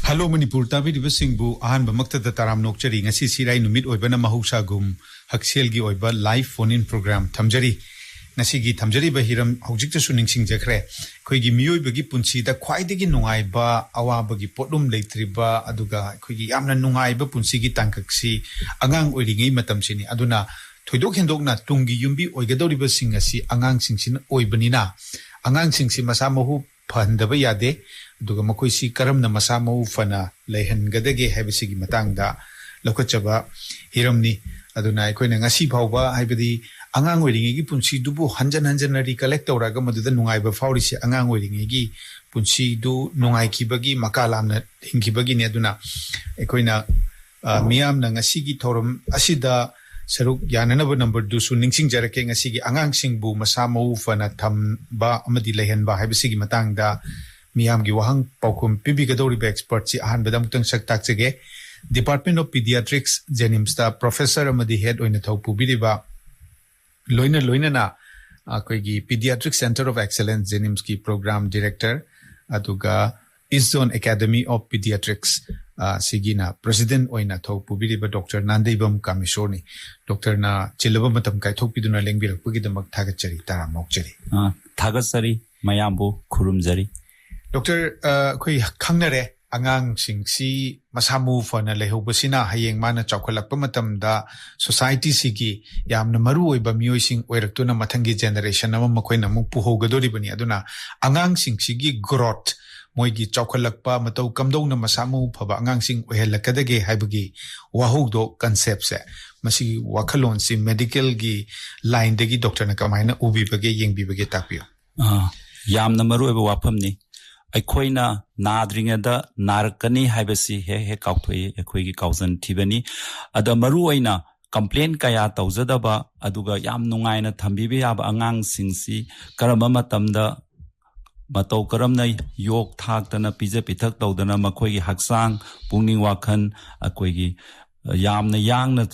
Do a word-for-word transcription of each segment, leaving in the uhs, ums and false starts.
Hello Manipur ꯇꯥꯕꯤꯔꯤꯕꯁꯤꯡꯕꯨ ꯑꯍꯥꯟꯕꯃꯛꯇꯗ ꯇꯔꯥꯝ ꯅꯣꯛꯆꯔꯤ꯫ ꯉꯁꯤ ꯏꯔꯥꯏ ꯅꯨꯃꯤꯠ ꯑꯣꯏꯕꯅ ꯃꯍꯧꯁꯥꯒꯨꯝ ꯍꯛꯁꯦꯜꯒꯤ ꯑꯣꯏꯕ live phone in program ꯊꯝꯖꯔꯤ꯫ ꯉꯁꯤꯒꯤ ꯊꯝꯖꯔꯤꯕ ꯍꯤꯔꯝ ꯍꯧꯖꯤꯛꯇꯁꯨ ꯅꯤꯡꯁꯤꯡꯖꯈ꯭ꯔꯦ꯫ ꯑꯩꯈꯣꯏꯒꯤ ꯃꯤꯑꯣꯏꯕꯒꯤ ꯄꯨꯟꯁꯤꯗ ꯈ꯭ꯋꯥꯏꯗꯒꯤ ꯅꯨꯡꯉꯥꯏꯕ, ꯑꯋꯥꯕꯒꯤ ꯄꯣꯠꯂꯨꯝ ꯂꯩꯇ꯭ꯔꯤꯕ, ꯑꯗꯨꯒ ꯑꯩꯈꯣꯏꯒꯤ ꯌꯥꯝꯅ ꯅꯨꯡꯉꯥꯏꯕ ꯄꯨꯟꯁꯤꯒꯤ ꯇꯥꯡꯀꯛꯁꯤ ꯑꯉꯥꯡ ꯑꯣꯏꯔꯤꯉꯩ ꯃꯇꯝꯁꯤꯅꯤ꯫ ꯑꯗꯨꯅ ꯊꯣꯏꯗꯣꯛ ꯍꯦꯟꯗꯣꯛꯅ ꯇꯨꯡꯒꯤ ꯌꯨꯝꯕꯤ ꯑꯣꯏꯒꯗꯧꯔꯤꯕꯁꯤꯡ ꯑꯁꯤ ꯑꯉꯥꯡꯁꯤꯡꯁꯤꯅ ꯑꯣꯏꯕꯅꯤꯅ, ꯑꯉꯥꯡꯁꯤꯡꯁꯤ ꯃꯁꯥ ꯃꯎ ꯐꯍꯟꯗꯕ ꯌꯥꯗꯦ꯫ ꯑꯗꯨꯒ ꯃꯈꯣꯏꯁꯤ ꯀꯔꯝꯅ ꯃꯁꯥ ꯃꯎ ꯐꯅ ꯂꯩꯍꯟꯒꯗꯒꯦ ꯍꯥꯏꯕꯁꯤꯒꯤ ꯃꯇꯥꯡꯗ ꯂꯧꯈꯠꯆꯕ ꯍꯤꯔꯝꯅꯤ꯫ ꯑꯗꯨꯅ ꯑꯩꯈꯣꯏꯅ ꯉꯁꯤ ꯐꯥꯎꯕ, ꯍꯥꯏꯕꯗꯤ ꯑꯉꯥꯡ ꯑꯣꯏꯔꯤꯉꯩꯒꯤ ꯄꯨꯟꯁꯤꯗꯨꯕꯨ ꯍꯟꯖꯟ ꯍꯟꯖꯟꯅ recollect ꯇꯧꯔꯛꯑꯒ ꯃꯗꯨꯗ ꯅꯨꯡꯉꯥꯏꯕ ꯐꯥꯎꯔꯤꯁꯦ ꯑꯉꯥꯡ ꯑꯣꯏꯔꯤꯉꯩꯒꯤ ꯄꯨꯟꯁꯤꯗꯨ ꯅꯨꯡꯉꯥꯏꯈꯤꯕꯒꯤ, ꯃꯀꯥ ꯂꯥꯝꯅ ꯍꯤꯡꯈꯤꯕꯒꯤꯅꯤ꯫ ꯑꯗꯨꯅ ꯑꯩꯈꯣꯏꯅ, ꯑ, ꯃꯤꯌꯥꯝꯅ ꯉꯁꯤꯒꯤ ꯊꯧꯔꯝ ꯑꯁꯤꯗ ꯁꯔꯨꯛ ꯌꯥꯅꯅꯕ ꯅꯝꯕꯔꯗꯨꯁꯨ ꯅꯤꯡꯁꯤꯡꯖꯔꯛꯀꯦ꯫ ꯉꯁꯤꯒꯤ ꯑꯉꯥꯡꯁꯤꯡꯕꯨ ꯃꯁꯥ ꯃꯎ ꯐꯅ ꯊꯝꯕ ꯑꯃꯗꯤ ꯂꯩꯍꯟꯕ ꯍꯥꯏꯕꯁꯤꯒꯤ ꯃꯇꯥꯡꯗ ꯃꯤꯌꯥꯝꯒꯤ ꯋꯥꯍꯪ ꯄꯥꯎꯈꯨꯝ ꯄꯤꯕꯤꯒꯗꯧꯔꯤꯕ expertꯁꯤ ꯑꯍꯥꯟꯕꯗ ꯑꯃꯨꯛꯇꯪ ꯁꯛ ꯇꯥꯛꯆꯒꯦ꯫ Department of Pediatrics, JNIMSꯇ professor ꯑꯃꯗꯤ head ꯑꯣꯏꯅ ꯊꯧ ꯄꯨꯕꯤꯔꯤꯕ, ꯂꯣꯏꯅ ꯂꯣꯏꯅꯅ ꯑꯩꯈꯣꯏꯒꯤ Pediatric Center of Excellence, JNIMSꯀꯤ program director, ꯑꯗꯨꯒ East Zone Academy of Pediatrics, ꯑ, ꯁꯤꯒꯤꯅ president ꯑꯣꯏꯅ ꯊꯧ ꯄꯨꯕꯤꯔꯤꯕ ꯗꯣꯛꯇꯔ ꯅꯥꯟꯗꯩꯕꯝ ꯀꯥꯃꯦꯁꯣꯔꯅꯤ꯫ ꯗꯣꯛꯇꯔꯅ ꯆꯤꯜꯂꯕ ꯃꯇꯝ ꯀꯥꯏꯊꯣꯛꯄꯤꯗꯨꯅ ꯂꯦꯡꯕꯤꯔꯛꯄꯒꯤꯗꯃꯛ ꯊꯥꯒꯠꯆꯔꯤ, ꯇꯔꯥꯝꯅ ꯑꯣꯛꯆꯔꯤ꯫ ꯑ, ꯊꯥꯒꯠꯆꯔꯤ, ꯃꯌꯥꯝꯕꯨ ꯈꯨꯔꯨꯝꯖꯔꯤ꯫ ꯗꯣꯛꯇꯔ, ꯑ, ꯑꯩꯈꯣꯏ ꯈꯪꯅꯔꯦ, ꯑꯉꯥꯡꯁꯤꯡꯁꯤ ꯃꯁꯥ ꯃꯎ ꯐꯅ ꯂꯩꯍꯧꯕꯁꯤꯅ ꯍꯌꯦꯡ ꯃꯥꯅ ꯆꯥꯎꯈꯠꯂꯛꯄ ꯃꯇꯝꯗ societyꯁꯤꯒꯤ ꯌꯥꯝꯅ ꯃꯔꯨ ꯑꯣꯏꯕ ꯃꯤꯑꯣꯏꯁꯤꯡ ꯑꯣꯏꯔꯛꯇꯨꯅ ꯃꯊꯪꯒꯤ generation ꯑꯃ ꯃꯈꯣꯏꯅ ꯑꯃꯨꯛ ꯄꯨꯍꯧꯒꯗꯧꯔꯤꯕꯅꯤ꯫ ꯑꯗꯨꯅ ꯑꯉꯥꯡꯁꯤꯡꯁꯤꯒꯤ growth, ꯃꯣꯏꯒꯤ ꯆꯥꯎꯈꯠꯂꯛꯄ, ꯃꯇꯧ ꯀꯝꯗꯧꯅ ꯃꯁꯥ ꯃꯎ ꯐꯕ ꯑꯉꯥꯡꯁꯤꯡ ꯑꯣꯏꯍꯜꯂꯛꯀꯗꯒꯦ ꯍꯥꯏꯕꯒꯤ ꯋꯥꯍꯧꯗꯣꯛ, conceptꯁꯦ, ꯃꯁꯤꯒꯤ ꯋꯥꯈꯜꯂꯣꯟꯁꯤ medicalꯒꯤ lineꯗꯒꯤ ꯗꯣꯛꯇꯔꯅ ꯀꯃꯥꯏꯅ ꯎꯕꯤꯕꯒꯦ, ꯌꯦꯡꯕꯤꯕꯒꯦ, ꯇꯥꯛꯄꯤꯌꯨ꯫ ꯑ, ꯌꯥꯝꯅ ꯃꯔꯨꯑꯣꯏꯕ ꯋꯥꯐꯝꯅꯤ꯫ ꯑꯩꯈꯣꯏꯅ ꯅꯥꯗ꯭ꯔꯤꯉꯩꯗ ꯅꯥꯔꯛꯀꯅꯤ ꯍꯥꯏꯕꯁꯤ ꯍꯦꯛ ꯍꯦꯛ ꯀꯥꯎꯊꯣꯛꯏ, ꯑꯩꯈꯣꯏꯒꯤ ꯀꯥꯎꯖꯟ ꯊꯤꯕꯅꯤ꯫ ꯑꯗ ꯃꯔꯨꯑꯣꯏꯅ complain ꯀꯌꯥ ꯇꯧꯖꯗꯕ, ꯑꯗꯨꯒ ꯌꯥꯝ ꯅꯨꯡꯉꯥꯏꯅ ꯊꯝꯕꯤꯕ ꯌꯥꯕ ꯑꯉꯥꯡꯁꯤꯡꯁꯤ ꯀꯔꯝꯕ ꯃꯇꯝꯗ ꯃꯇꯧ ꯀꯔꯝꯅ ꯌꯣꯛ ꯊꯥꯛꯇꯅ, ꯄꯤꯖ ꯄꯤꯊꯛ ꯇꯧꯗꯅ, ꯃꯈꯣꯏꯒꯤ ꯍꯛꯆꯥꯡ, ꯄꯨꯛꯅꯤꯡ ꯋꯥꯈꯜ, ꯑꯩꯈꯣꯏꯒꯤ, ꯑ, ꯌꯥꯝꯅ ꯌꯥꯡꯅ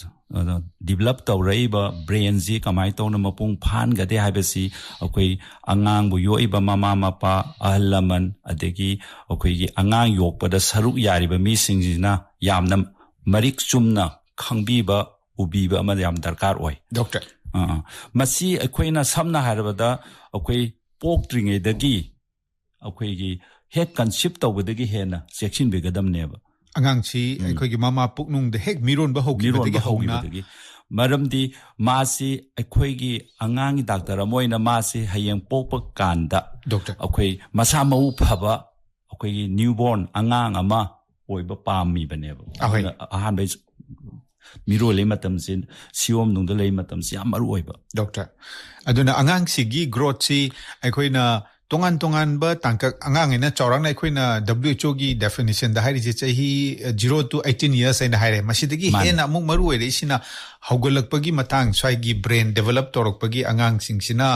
ꯗꯤꯕꯂꯞ ꯇꯧꯔꯛꯏꯕ ꯕ꯭ꯔꯦꯟꯁꯤ ꯀꯃꯥꯏꯅ ꯇꯧꯅ ꯃꯄꯨꯡ ꯐꯥꯍꯟꯒꯗꯦ ꯍꯥꯏꯕꯁꯤ ꯑꯩꯈꯣꯏ ꯑꯉꯥꯡꯕꯨ ꯌꯣꯛꯏꯕ ꯃꯃꯥ ꯃꯄꯥ, ꯑꯍꯜ ꯂꯃꯟ, ꯑꯗꯒꯤ ꯑꯩꯈꯣꯏꯒꯤ ꯑꯉꯥꯡ ꯌꯣꯛꯄꯗ ꯁꯔꯨꯛ ꯌꯥꯔꯤꯕ ꯃꯤꯁꯤꯡꯁꯤꯅ ꯌꯥꯝꯅ ꯃꯔꯤꯛ ꯆꯨꯝꯅ ꯈꯪꯕꯤꯕ, ꯎꯕꯤꯕ ꯑꯃ ꯌꯥꯝ ꯗꯔꯀꯥꯔ ꯑꯣꯏ꯫ ꯗꯣꯛꯇꯔ꯫ ꯑꯥ, ꯃꯁꯤ ꯑꯩꯈꯣꯏꯅ ꯁꯝꯅ ꯍꯥꯏꯔꯕꯗ ꯑꯩꯈꯣꯏ ꯄꯣꯛꯇ꯭ꯔꯤꯉꯩꯗꯒꯤ ꯑꯩꯈꯣꯏꯒꯤ ꯍꯦꯛ ꯀꯟꯁꯤꯞ ꯇꯧꯕꯗꯒꯤ ꯍꯦꯟꯅ ꯆꯦꯛꯁꯤꯟꯕꯤꯒꯗꯕꯅꯦꯕ꯫ ꯑꯉꯥꯡꯁꯤ ꯑꯩꯈꯣꯏꯒꯤ ꯃꯃꯥ ꯄꯨꯛꯅꯨꯡꯗ ꯍꯦꯛ ꯃꯤꯔꯣꯟꯕ ꯍꯧꯈꯤꯕꯗꯒꯤ ꯃꯤꯔꯣꯟꯕ ꯍꯧꯅ ꯍꯧꯈꯤꯕꯗꯒꯤ꯫ ꯃꯔꯝꯗꯤ ꯃꯥꯁꯤ ꯑꯩꯈꯣꯏꯒꯤ ꯑꯉꯥꯡꯒꯤ ꯗꯥꯛꯇꯔ ꯑꯃ ꯑꯣꯏꯅ ꯃꯥꯁꯤ ꯍꯌꯦꯡ ꯄꯣꯛꯄ ꯀꯥꯟꯗ ꯗꯣꯛꯇꯔ꯫ ꯑꯩꯈꯣꯏ ꯃꯁꯥ ꯃꯎ ꯐꯕ ꯑꯩꯈꯣꯏꯒꯤ ꯅ꯭ꯌꯨꯕꯣꯔꯟ ꯑꯉꯥꯡ ꯑꯃ ꯑꯣꯏꯕ ꯄꯥꯝꯃꯤꯕꯅꯦꯕ꯫ ꯑꯍꯣꯏ꯫ ꯑꯗꯨꯅ ꯑꯍꯥꯟꯕ ꯃꯤꯔꯣꯜꯂꯤ ꯃꯇꯝꯁꯤ, ꯁꯤꯌꯣꯝꯅꯨꯡꯗ ꯂꯩ ꯃꯇꯝꯁꯤ ꯌꯥꯝ ꯃꯔꯨ ꯑꯣꯏꯕ꯫ ꯗꯣꯛꯇꯔ, ꯑꯗꯨꯅ ꯑꯉꯥꯡꯁꯤꯒꯤ ꯒ꯭ꯔꯣꯠꯁꯤ ꯑꯩꯈꯣꯏꯅ ꯇꯣꯉꯥꯟ ꯇꯣꯉꯥꯟꯕ ꯇꯥꯡꯀꯛ, ꯑꯉꯥꯡ ꯍꯥꯏꯅ ꯆꯥꯎꯔꯥꯛꯅ ꯑꯩꯈꯣꯏꯅ W H O ꯒꯤ definition ꯗ ꯍꯥꯏꯔꯤꯁꯦ ꯆꯍꯤ zero to eighteen years ꯍꯥꯏꯅ ꯍꯥꯏꯔꯦ꯫ ꯃꯁꯤꯗꯒꯤ ꯃꯥꯅꯦ꯫ ꯍꯦꯟꯅ ꯑꯃꯨꯛ ꯃꯔꯨ ꯑꯣꯏꯔꯛꯏꯁꯤꯅ ꯍꯧꯒꯠꯂꯛꯄꯒꯤ ꯃꯇꯥꯡ, ꯁ꯭ꯋꯥꯏꯒꯤ brain develop ꯇꯧꯔꯛꯄꯒꯤ, ꯑꯉꯥꯡꯁꯤꯡꯁꯤꯅ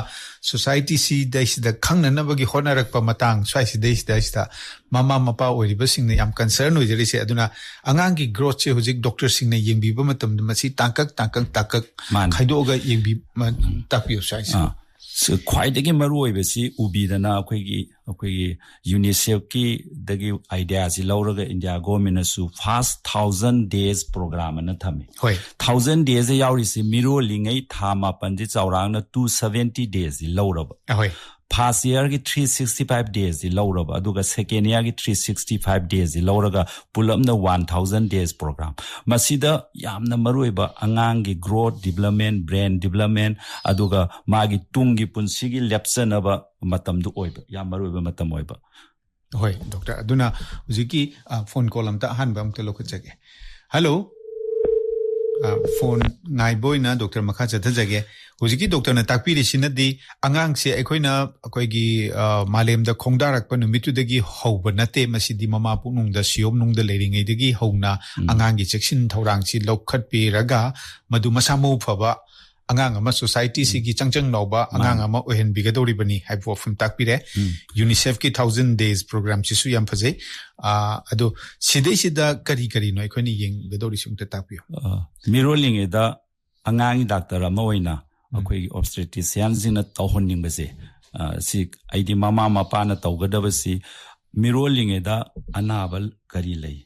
society ꯁꯤꯗꯩꯁꯤꯗ ꯈꯪꯅꯅꯕꯒꯤ ꯍꯣꯠꯅꯔꯛꯄ ꯃꯇꯥꯡ, ꯁ꯭ꯋꯥꯏꯁꯤꯗꯩꯁꯤꯗ ꯃꯃꯥ ꯃꯄꯥ ꯑꯣꯏꯔꯤꯕꯁꯤꯡꯅ ꯌꯥꯝ concern ꯑꯣꯏꯖꯔꯤꯁꯦ꯫ ꯑꯗꯨꯅ ꯑꯉꯥꯡꯒꯤ ꯒ꯭ꯔꯣꯠꯁꯦ ꯍꯧꯖꯤꯛ ꯗꯣꯛꯇꯔꯁꯤꯡꯅ ꯌꯦꯡꯕꯤꯕ ꯃꯇꯝꯗ ꯃꯁꯤ ꯇꯥꯡꯀꯛ ꯇꯥꯡꯀꯛ ꯇꯥꯡꯀꯛ ꯃꯥꯅꯦ꯫ ꯈꯥꯏꯗꯣꯛꯑꯒ ꯌꯦꯡꯕꯤ-, ꯃ-, ꯇꯥꯛꯄꯤꯌꯨ ꯁ꯭ꯋꯥꯏꯁꯦ꯫ ꯑꯥ, ꯁ-, ꯈ꯭ꯋꯥꯏꯗꯒꯤ ꯃꯔꯨ ꯑꯣꯏꯕꯁꯤ ꯎꯕꯤꯗꯅ ꯑꯩꯈꯣꯏꯒꯤ, ꯑꯩꯈꯣꯏꯒꯤ UNICEF ꯀꯤꯗꯒꯤ idea ꯁꯤ ꯂꯧꯔꯒ India government ꯅꯁꯨ first thousand days program ꯑꯅ ꯊꯝꯃꯤ꯫ ꯍꯣꯏ꯫ Thousand days ꯁꯦ ꯌꯥꯎꯔꯤꯁꯤ ꯃꯤꯔꯣꯜꯂꯤꯉꯩ ꯊꯥ ꯃꯥꯄꯟꯁꯤ ꯆꯥꯎꯔꯥꯛꯅ two seventy days ꯁꯤ ꯂꯧꯔꯕ꯫ ꯑꯍꯣꯏ꯫ First year ꯒꯤ three sixty five days ꯁꯤ ꯂꯧꯔꯕ, ꯑꯗꯨꯒ second year ꯒꯤ three sixty five days ꯁꯤ ꯂꯧꯔꯒ ꯄꯨꯂꯞꯅ one thousand days program꯫ ꯃꯁꯤꯗ ꯌꯥꯝꯅ ꯃꯔꯨꯑꯣꯏꯕ ꯑꯉꯥꯡꯒꯤ growth development, brain development, ꯑꯗꯨꯒ ꯃꯥꯒꯤ ꯇꯨꯡꯒꯤ ꯄꯨꯟꯁꯤꯒꯤ ꯂꯦꯞꯆꯅꯕ ꯃꯇꯝꯗꯨ ꯑꯣꯏꯕ, ꯌꯥꯝ ꯃꯔꯨꯑꯣꯏꯕ ꯃꯇꯝ ꯑꯣꯏꯕ꯫ ꯍꯣꯏ, ꯗꯣꯛꯇꯔ꯫ ꯑꯗꯨꯅ ꯍꯧꯖꯤꯛꯀꯤ, ꯑ, phone call ꯑꯝꯇ ꯑꯍꯥꯟꯕ ꯑꯝꯇ ꯂꯧꯈꯠꯆꯒꯦ꯫ Hello꯫ ꯑ, phone ꯉꯥꯏꯕ ꯑꯣꯏꯅ ꯗꯣꯛꯇꯔ ꯃꯈꯥ ꯆꯠꯊꯖꯒꯦ꯫ ꯍꯧꯖꯤꯛꯀꯤ ꯗꯣꯛꯇꯔꯅ ꯇꯥꯛꯄꯤꯔꯤꯁꯤꯅꯗꯤ ꯑꯉꯥꯡꯁꯦ ꯑꯩꯈꯣꯏꯅ ꯑꯩꯈꯣꯏꯒꯤ, ꯑ, ꯃꯥꯂꯦꯝꯗ ꯈꯣꯡꯗꯥꯔꯛꯄ ꯅꯨꯃꯤꯠꯇꯨꯗꯒꯤ ꯍꯧꯕ ꯅꯠꯇꯦ, ꯃꯁꯤꯗꯤ ꯃꯃꯥ ꯄꯨꯛꯅꯨꯡꯗ, ꯁꯤꯌꯣꯝꯅꯨꯡꯗ ꯂꯩꯔꯤꯉꯩꯗꯒꯤ ꯍꯧꯅ ꯑꯉꯥꯡꯒꯤ ꯆꯦꯛꯁꯤꯟ ꯊꯧꯔꯥꯡꯁꯤ ꯂꯧꯈꯠꯄꯤꯔꯒ ꯃꯗꯨ ꯃꯁꯥ ꯃꯎ ꯐꯕ ꯑꯉꯥꯡ ꯑꯃ, ꯁꯣꯁꯥꯏꯇꯤꯁꯤꯒꯤ ꯆꯪꯖꯪ ꯂꯥꯎꯕ ꯑꯉꯥꯡ ꯑꯃ ꯑꯣꯏꯍꯟꯕꯤꯒꯗꯧꯔꯤꯕꯅꯤ ꯍꯥꯏꯕ ꯋꯥꯐꯝ ꯇꯥꯛꯄꯤꯔꯦ꯫ ꯎꯝ꯫ ꯌꯨꯅꯤꯁꯦꯐꯀꯤ ꯊꯥꯎꯖꯟ ꯗꯦꯖ ꯄ꯭ꯔꯣꯒ꯭ꯔꯥꯝꯁꯤꯁꯨ ꯌꯥꯝ ꯐꯖꯩ꯫ ꯑꯥ, ꯑꯗꯣ ꯁꯤꯗꯩꯁꯤꯗ ꯀꯔꯤ ꯀꯔꯤꯅꯣ ꯑꯩꯈꯣꯏꯅ ꯌꯦꯡꯒꯗꯧꯔꯤꯁꯤ ꯑꯝꯇ ꯇꯥꯛꯄꯤꯌꯨ꯫ ꯑ, ꯃꯤꯔꯣꯜꯂꯤꯉꯩꯗ ꯑꯉꯥꯡꯒꯤ ꯗꯥꯛꯇꯔ ꯑꯃ ꯑꯣꯏꯅ ꯑꯩꯈꯣꯏꯒꯤ ꯑꯣꯕꯁꯇꯦꯇ꯭ꯔꯤꯁꯤꯌꯥꯟꯁꯤꯡꯅ ꯇꯧꯍꯟꯅꯤꯡꯕꯁꯦ, ꯑ, ꯁꯤ ꯑꯩꯗꯤ ꯃꯃꯥ ꯃꯄꯥꯅ ꯇꯧꯒꯗꯕꯁꯤ, ꯃꯤꯔꯣꯜꯂꯤꯉꯩꯗ ꯑꯅꯥꯕ ꯀꯔꯤ ꯂꯩ,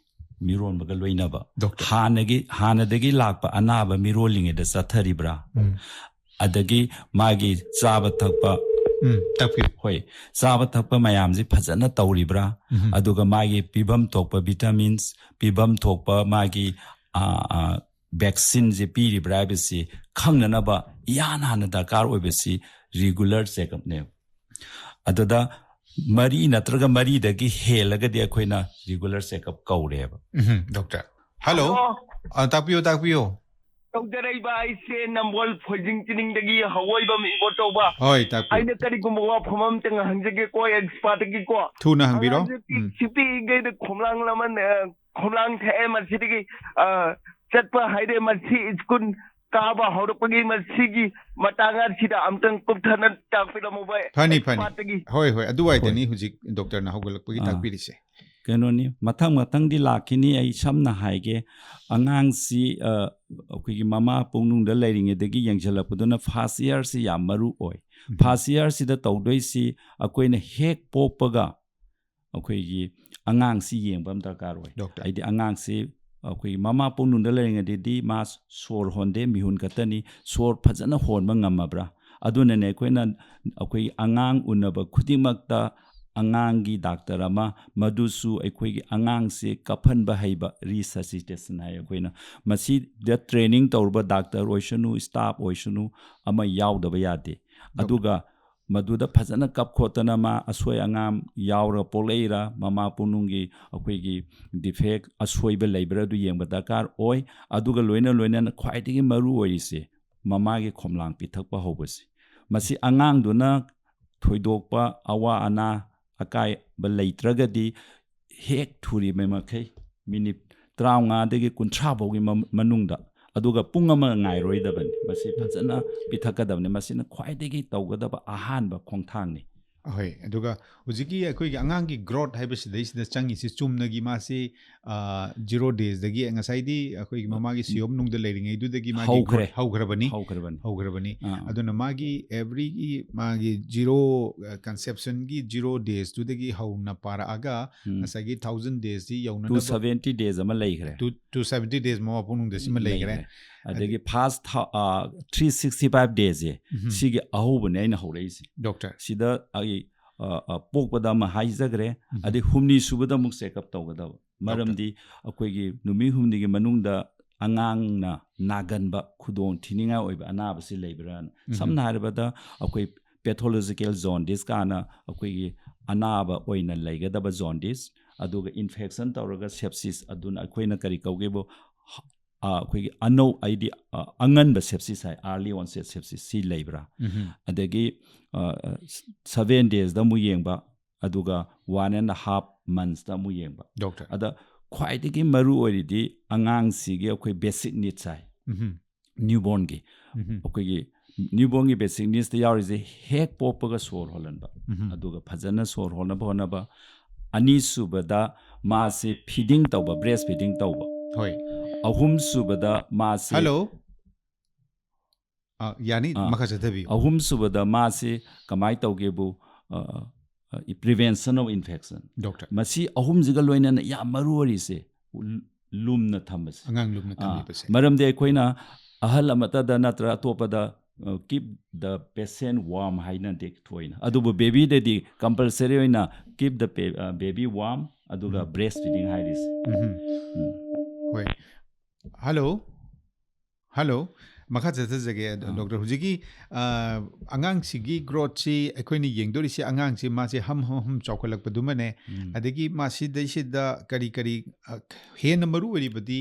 ꯃꯤꯔꯣꯟꯕꯒ ꯂꯣꯏꯅꯕ꯫ ꯗꯣꯛꯇꯔ꯫ ꯍꯥꯟꯅꯒꯤ, ꯍꯥꯟꯅꯗꯒꯤ ꯂꯥꯛꯄ ꯑꯅꯥꯕ ꯃꯤꯔꯣꯜꯂꯤꯉꯩꯗ ꯆꯠꯊꯔꯤꯕ꯭ꯔꯥ? ꯎꯝ꯫ ꯑꯗꯒꯤ ꯃꯥꯒꯤ ꯆꯥꯕ ꯊꯛꯄ, ꯎꯝ, ꯇꯥꯛꯄꯤꯌꯨ꯫ ꯍꯣꯏ, ꯆꯥꯕ ꯊꯛꯄ ꯃꯌꯥꯝꯁꯤ ꯐꯖꯅ ꯇꯧꯔꯤꯕ꯭ꯔꯥ? ꯎꯝ꯫ ꯑꯗꯨꯒ ꯃꯥꯒꯤ ꯄꯤꯐꯝ ꯊꯣꯛꯄ ꯚꯤꯇꯥꯃꯤꯟꯁ, ꯄꯤꯐꯝ ꯊꯣꯛꯄ ꯃꯥꯒꯤ, ꯑ, ꯑ, ꯚꯦꯛꯁꯤꯟꯁꯦ ꯄꯤꯔꯤꯕ꯭ꯔꯥ ꯍꯥꯏꯕꯁꯤ ꯈꯪꯅꯅꯕ ꯏꯍꯥꯟ ꯍꯥꯟꯅ ꯗꯔꯀꯥꯔ ꯑꯣꯏꯕꯁꯤ ꯔꯤꯒꯨꯂꯔ ꯆꯦꯛꯑꯞꯅꯦꯕ꯫ ꯑꯗꯨꯗ ꯃꯔꯤ ꯅꯠꯇ꯭ꯔꯒ ꯃꯔꯤꯗꯒꯤ ꯍꯦꯜꯂꯒꯗꯤ ꯑꯩꯈꯣꯏꯅ ꯔꯤꯒꯨꯂꯔ ꯆꯦꯛꯑꯞ ꯀꯧꯔꯦꯕ꯫ ꯎꯝ, ꯗꯣꯛꯇꯔ꯫ ꯍꯜꯂꯣ꯫ ꯍꯜꯂꯣ꯫ ꯑ, ꯇꯥꯛꯄꯤꯌꯨ, ꯇꯥꯛꯄꯤꯌꯨ꯫ ꯇꯧꯖꯔꯛꯏꯕ ꯑꯩꯁꯦ ꯅꯝꯕꯣꯜ ꯐꯣꯏꯖꯤꯡ ꯆꯤꯅꯤꯡꯗꯒꯤ ꯍꯋꯥꯏꯕꯝ ꯏꯕꯣ ꯇꯧꯕ꯫ ꯍꯣꯏ, ꯇꯥꯛꯄꯤꯌꯨ꯫ ꯑꯩꯅ ꯀꯔꯤꯒꯨꯝꯕ ꯋꯥꯐꯝ ꯑꯃꯇꯪ ꯍꯪꯖꯒꯦꯀꯣ ꯑꯦꯛꯁꯄꯥꯔꯠꯇꯒꯤꯀꯣ꯫ ꯊꯨꯅ ꯍꯪꯕꯤꯔꯣ꯫ ꯑꯉꯥꯡꯁꯦ ꯄꯤꯛ-, ꯎꯝ꯫ ꯁꯤ ꯄꯤꯛꯏꯉꯩꯗ ꯈꯣꯝꯂꯥꯡ ꯂꯃꯟ, ꯑ, ꯈꯣꯝꯂꯥꯡ ꯊꯛꯑꯦ, ꯃꯁꯤꯗꯒꯤ, ꯑ, ꯆꯠꯄ ꯍꯥꯏꯔꯦ, ꯃꯁꯤ ꯁ꯭ꯀꯨꯜ ꯀꯥꯕ ꯍꯧꯔꯛꯄꯒꯤ ꯃꯁꯤꯒꯤ ꯃꯇꯥꯡ ꯑꯁꯤꯗ ꯑꯝꯇꯪ ꯀꯨꯞꯊꯅ ꯇꯥꯛꯄꯤꯔꯝꯃꯨꯕ ꯐꯅꯤ, ꯐꯅꯤ꯫ ꯑꯦꯛꯁꯄꯥꯔꯠꯇꯒꯤ꯫ ꯍꯣꯏ, ꯍꯣꯏ, ꯑꯗꯨꯋꯥꯏꯗꯅꯤ ꯍꯧꯖꯤꯛ ꯗꯣꯛꯇꯔꯅ ꯍꯧꯒꯠꯂꯛꯄꯒꯤ ꯑꯥ꯫ ꯇꯥꯛꯄꯤꯔꯤꯁꯦ꯫ ꯀꯩꯅꯣꯅꯤ, ꯃꯊꯪ ꯃꯊꯪꯗꯤ ꯂꯥꯛꯈꯤꯅꯤ꯫ ꯑꯩ ꯁꯝꯅ ꯍꯥꯏꯒꯦ, ꯑꯉꯥꯡꯁꯤ, ꯑ, ꯑꯩꯈꯣꯏꯒꯤ ꯃꯃꯥ ꯄꯨꯛꯅꯨꯡꯗ ꯂꯩꯔꯤꯉꯩꯗꯒꯤ ꯌꯦꯡꯁꯤꯜꯂꯛꯄꯗꯨꯅ ꯐꯥꯔꯁ ꯏꯌꯥꯔꯁꯤ ꯌꯥꯝ ꯃꯔꯨ ꯑꯣꯏ꯫ ꯎꯝ꯫ ꯐꯥꯔꯁ ꯏꯌꯥꯔꯁꯤꯗ ꯇꯧꯗꯣꯏꯁꯤ ꯑꯩꯈꯣꯏꯅ ꯍꯦꯛ ꯄꯣꯛꯄꯒ ꯑꯩꯈꯣꯏꯒꯤ ꯑꯉꯥꯡꯁꯤ ꯌꯦꯡꯕ ꯑꯃ ꯗꯔꯀꯥꯔ ꯑꯣꯏ꯫ ꯗꯣꯛꯇꯔ꯫ ꯍꯥꯏꯗꯤ ꯑꯉꯥꯡꯁꯤ ꯑꯩꯈꯣꯏꯒꯤ ꯃꯃꯥ ꯄꯨꯛꯅꯨꯡꯗ ꯂꯩꯔꯤꯉꯩꯗꯗꯤ ꯃꯥ ꯁꯣꯔ ꯍꯣꯟꯗꯦ, ꯃꯤꯍꯨꯟ ꯈꯛꯇꯅꯤ꯫ ꯁꯣꯔ ꯐꯖꯅ ꯍꯣꯟꯕ ꯉꯝꯃꯕ꯭ꯔꯥ? ꯑꯗꯨꯅꯅꯦ ꯑꯩꯈꯣꯏꯅ ꯑꯩꯈꯣꯏꯒꯤ ꯑꯉꯥꯡ ꯎꯅꯕ ꯈꯨꯗꯤꯡꯃꯛꯇ ꯑꯉꯥꯡꯒꯤ ꯗꯥꯛꯇꯔ ꯑꯃ, ꯃꯗꯨꯁꯨ ꯑꯩꯈꯣꯏꯒꯤ ꯑꯉꯥꯡꯁꯦ ꯀꯞꯍꯟꯕ ꯍꯩꯕ, ꯔꯤꯁꯁꯤꯇꯦꯁꯟ ꯍꯥꯏ ꯑꯩꯈꯣꯏꯅ, ꯃꯁꯤꯗ ꯇ꯭ꯔꯦꯅꯤꯡ ꯇꯧꯔꯕ ꯗꯥꯛꯇꯔ ꯑꯣꯏꯁꯅꯨ, ꯁ꯭ꯇꯥꯐ ꯑꯣꯏꯁꯅꯨ, ꯑꯃ ꯌꯥꯎꯗꯕ ꯌꯥꯗꯦ꯫ ꯑꯗꯨꯒ ꯃꯗꯨꯗ ꯐꯖꯅ ꯀꯞ ꯈꯣꯠꯇꯅ ꯃꯥ ꯑꯁꯣꯏ ꯑꯉꯥꯝ ꯌꯥꯎꯔꯒ ꯄꯣꯛꯂꯛꯏꯔꯥ, ꯃꯃꯥ ꯄꯨꯛꯅꯨꯡꯒꯤ ꯑꯩꯈꯣꯏꯒꯤ ꯗꯤꯐꯦꯛ, ꯑꯁꯣꯏꯕ ꯂꯩꯕ꯭ꯔꯥ, ꯑꯗꯨ ꯌꯦꯡꯕ ꯗꯔꯀꯥꯔ ꯑꯣꯏ꯫ ꯑꯗꯨꯒ ꯂꯣꯏꯅ ꯂꯣꯏꯅꯅ ꯈ꯭ꯋꯥꯏꯗꯒꯤ ꯃꯔꯨ ꯑꯣꯏꯔꯤꯁꯦ ꯃꯃꯥꯒꯤ ꯈꯣꯝꯂꯥꯡ ꯄꯤꯊꯛꯄ ꯍꯧꯕꯁꯤ꯫ ꯃꯁꯤ ꯑꯉꯥꯡꯗꯨꯅ ꯊꯣꯏꯗꯣꯛꯄ ꯑꯋꯥ ꯑꯅꯥ ꯑꯀꯥꯏꯕ ꯂꯩꯇ꯭ꯔꯒꯗꯤ ꯍꯦꯛ ꯊꯨꯔꯤꯕ ꯃꯈꯩ ꯃꯤꯅꯤꯠ ꯇꯔꯥꯃꯉꯥꯗꯒꯤ ꯀꯨꯟꯊ꯭ꯔꯥ ꯐꯥꯎꯒꯤ ꯃ-, ꯃꯅꯨꯡꯗ ꯑꯗꯨꯒ ꯄꯨꯡ ꯑꯃ ꯉꯥꯏꯔꯣꯏꯗꯕꯅꯤ꯫ ꯃꯁꯤ ꯐꯖꯅ ꯄꯤꯊꯛꯀꯗꯕꯅꯤ꯫ ꯃꯁꯤꯅ ꯈ꯭ꯋꯥꯏꯗꯒꯤ ꯇꯧꯒꯗꯕ ꯑꯍꯥꯟꯕ ꯈꯣꯡꯊꯥꯡꯅꯤ꯫ ꯑꯍꯣꯏ, ꯑꯗꯨꯒ ꯍꯧꯖꯤꯛꯀꯤ ꯑꯩꯈꯣꯏꯒꯤ ꯑꯉꯥꯡꯒꯤ growth ꯍꯥꯏꯕꯁꯤꯗꯩꯁꯤꯗ ꯆꯪꯉꯤꯁꯤ ꯆꯨꯝꯅꯒꯤ ꯃꯥꯁꯤ ꯖꯤꯔꯣ ꯗꯦꯖꯗꯒꯤ, ꯉꯁꯥꯏꯗꯤ ꯑꯩꯈꯣꯏꯒꯤ ꯃꯃꯥꯒꯤ ꯁꯤꯌꯣꯝ ꯅꯨꯡꯗ ꯂꯩꯔꯤꯉꯩꯗꯨꯗꯒꯤ ꯃꯥꯒꯤ ꯍꯧꯈ꯭ꯔꯦ꯫ growth ꯍꯧꯈ꯭ꯔꯕꯅꯤ꯫ ꯍꯧꯈ꯭ꯔꯕꯅꯤ꯫ ꯍꯧꯈ꯭ꯔꯕꯅꯤ꯫ ꯑꯥ꯫ ꯑꯗꯨꯅ ꯃꯥꯒꯤ ꯑꯦꯚ꯭ꯔꯤꯒꯤ ꯃꯥꯒꯤ ꯖꯤꯔꯣ ꯀꯟꯁꯦꯞꯁꯟꯒꯤ ꯖꯤꯔꯣ ꯗꯦꯖꯇꯨꯗꯒꯤ ꯍꯧꯅ ꯄꯥꯔꯛꯑꯒ ꯎꯝ꯫ ꯉꯁꯥꯏꯒꯤ ꯊꯥꯎꯖꯟ ꯗꯦꯖꯁꯤ ꯇꯨ ꯌꯧꯅꯅꯕ ꯁꯚꯦꯟꯇꯤ ꯗꯦꯖ ꯑꯃ ꯂꯩꯈ꯭ꯔꯦ꯫ ꯇꯨ ꯇꯨ ꯁꯚꯦꯟꯇꯤ ꯗꯦꯖ ꯃꯄꯨꯡ ꯅꯨꯡꯗ ꯁꯤꯃ ꯂꯩꯈ꯭ꯔꯦ꯫ ꯂꯩꯈ꯭ꯔꯦ꯫ ꯑꯗꯒꯤ ꯐꯥꯔꯁ ꯊ꯭ꯔꯤ ꯁꯤꯛꯁꯇꯤ ꯐꯥꯏꯚ ꯗꯦꯁꯦ ꯎꯝ꯫ ꯁꯤꯒꯤ ꯑꯍꯧꯕꯅꯦ ꯑꯩꯅ ꯍꯧꯔꯛꯏꯁꯦ꯫ ꯗꯣꯛꯇꯔ꯫ ꯁꯤꯗ ꯑꯩ ꯑ, ꯑ, ꯄꯣꯛꯄꯗ ꯑꯃ ꯍꯥꯏꯖꯈ꯭ꯔꯦ꯫ ꯎꯝ꯫ ꯑꯗꯩ ꯍꯨꯝꯅꯤ ꯁꯨꯕꯗ ꯑꯃꯨꯛ ꯆꯦꯛꯑꯞ ꯇꯧꯒꯗꯕ꯫ ꯃꯔꯝꯗꯤ ꯑꯩꯈꯣꯏꯒꯤ ꯅꯨꯃꯤꯠ ꯍꯨꯝꯅꯤꯒꯤ ꯃꯅꯨꯡꯗ ꯑꯉꯥꯡꯅ ꯅꯥꯒꯟꯕ ꯈꯨꯗꯣꯡ ꯊꯤꯅꯤꯡꯉꯥꯏ ꯑꯣꯏꯕ ꯑꯅꯥꯕꯁꯤ ꯂꯩꯕ꯭ꯔꯥꯅ꯫ ꯎꯝ꯫ ꯁꯝꯅ ꯍꯥꯏꯔꯕꯗ ꯑꯩꯈꯣꯏ ꯄꯦꯊꯣꯂꯣꯖꯤꯀꯦꯜ ꯖꯣꯟꯗꯤꯁ ꯀꯥꯏꯅ ꯑꯩꯈꯣꯏꯒꯤ ꯑꯅꯥꯕ ꯑꯣꯏꯅ ꯂꯩꯒꯗꯕ ꯖꯣꯟꯗꯤꯁ, ꯑꯗꯨꯒ ꯏꯟꯐꯦꯛꯁꯟ ꯇꯧꯔꯒ ꯁꯦꯞꯁꯤꯁ, ꯑꯗꯨꯅ ꯑꯩꯈꯣꯏꯅ ꯀꯔꯤ ꯀꯧꯒꯦꯕꯨ, ꯍ-, ꯑ, ꯑꯩꯈꯣꯏꯒꯤ ꯑꯅꯧ ꯍꯥꯏꯗꯤ, ꯑ, ꯑꯉꯟꯕ ꯁꯦꯞꯁꯤꯁ ꯍꯥꯏ, early onset sepsis ꯁꯤ ꯂꯩꯕ꯭ꯔꯥ? ꯎꯝ꯫ ꯑꯗꯒꯤ, ꯑ, ꯁꯚꯦꯟ ꯗꯦꯖꯗ ꯑꯃꯨꯛ ꯌꯦꯡꯕ, ꯑꯗꯨꯒ ꯋꯥꯟ ꯑꯦꯟ ꯍꯥꯐ ꯃꯟꯁꯇ ꯑꯃꯨꯛ ꯌꯦꯡꯕ꯫ ꯗꯣꯛꯇꯔ꯫ ꯑꯗ ꯈ꯭ꯋꯥꯏꯗꯒꯤ ꯃꯔꯨ ꯑꯣꯏꯔꯤꯗꯤ ꯑꯉꯥꯡꯁꯤꯒꯤ ꯑꯩꯈꯣꯏ ꯕꯦꯁꯤꯛ ꯅꯤꯗꯁ ꯍꯥꯏ, ꯎꯝ꯫ ꯅ꯭ꯌꯨꯕꯣꯔꯟꯒꯤ꯫ ꯎꯝ꯫ ꯑꯩꯈꯣꯏꯒꯤ ꯅ꯭ꯌꯨꯕꯣꯔꯟꯒꯤ ꯕꯦꯁꯤꯛ ꯅꯤꯗꯁꯇ ꯌꯥꯎꯔꯤꯁꯦ ꯍꯦꯛ ꯄꯣꯛꯄꯒ ꯁꯣꯔ ꯍꯣꯜꯍꯟꯕ, ꯎꯝ꯫ ꯑꯗꯨꯒ ꯐꯖꯅ ꯁꯣꯔ ꯍꯣꯟꯅꯕ ꯍꯣꯠꯅꯕ꯫ ꯑꯅꯤꯁꯨꯕꯗ ꯃꯥꯁꯤ ꯐꯤꯗꯤꯡ ꯇꯧꯕ, ꯕ꯭ꯔꯦꯁ ꯐꯤꯗꯤꯡ ꯇꯧꯕ꯫ ꯍꯣꯏ꯫ ꯑꯍꯨꯝꯁꯨꯕꯗ ꯃꯥꯁꯤ ꯍꯜꯂꯣ꯫ ꯑ, ꯌꯥꯅꯤ, ꯑꯥ꯫ ꯃꯈꯥ ꯆꯠꯊꯕꯤꯌꯨ꯫ ꯑꯍꯨꯝꯁꯨꯕꯗ ꯃꯥꯁꯤ ꯀꯃꯥꯏꯅ ꯇꯧꯒꯦꯕꯨ, ꯑ, ꯑ, prevention of infection꯫ ꯗꯣꯛꯇꯔ꯫ ꯃꯁꯤ ꯑꯍꯨꯝꯁꯤꯒ ꯂꯣꯏꯅꯅ ꯌꯥꯝ ꯃꯔꯨ ꯑꯣꯏꯔꯤꯁꯦ ꯂꯨꯝꯅ ꯊꯝꯕꯁꯦ꯫ ꯑꯉꯥꯡ ꯂꯨꯝꯅ ꯑꯥ, ꯊꯝꯕꯤꯕꯁꯦ꯫ ꯃꯔꯝꯗꯤ ꯑꯩꯈꯣꯏꯅ ꯑꯍꯜ ꯑꯃꯠꯇꯗ ꯅꯠꯇ꯭ꯔꯒ ꯑꯇꯣꯞꯄꯗ, ꯑ, keep the patient warm ꯍꯥꯏꯅꯗꯦ ꯊꯣꯏꯅ, ꯑꯗꯨꯕꯨ ꯕꯦꯕꯤꯗꯗꯤ ꯀꯝꯄꯜꯁꯔꯤ ꯑꯣꯏꯅ keep the baby warm, ꯑꯗꯨꯒ ꯎꯝ꯫ ꯕ꯭ꯔꯦꯁ ꯐꯤꯗꯤꯡ ꯍꯥꯏꯔꯤꯁꯦ꯫ ꯎꯝ꯫ ꯎꯝ꯫ ꯍꯣꯏ꯫ ꯍꯜꯂꯣ꯫ ꯍꯜꯂꯣ꯫ ꯃꯈꯥ ꯆꯠꯊꯖꯒꯦ, ꯑꯥ꯫ ꯗꯣꯛꯇꯔ꯫ ꯍꯧꯖꯤꯛꯀꯤ, ꯑ, ꯑꯉꯥꯡꯁꯤꯒꯤ ꯒ꯭ꯔꯣꯠꯁꯤ ꯑꯩꯈꯣꯏꯅ ꯌꯦꯡꯗꯣꯔꯤꯁꯦ, ꯑꯉꯥꯡꯁꯤ ꯃꯥꯁꯦ ꯍꯝ ꯍꯝ ꯍꯝ ꯆꯥꯎꯈꯠꯂꯛꯄꯗꯨꯃꯅꯦ꯫ ꯎꯝ꯫ ꯑꯗꯒꯤ ꯃꯁꯤꯗꯩꯁꯤꯗ ꯀꯔꯤ ꯀꯔꯤ, ꯑ, ꯍꯦꯟꯅ ꯃꯔꯨ ꯑꯣꯏꯔꯤꯕꯗꯤ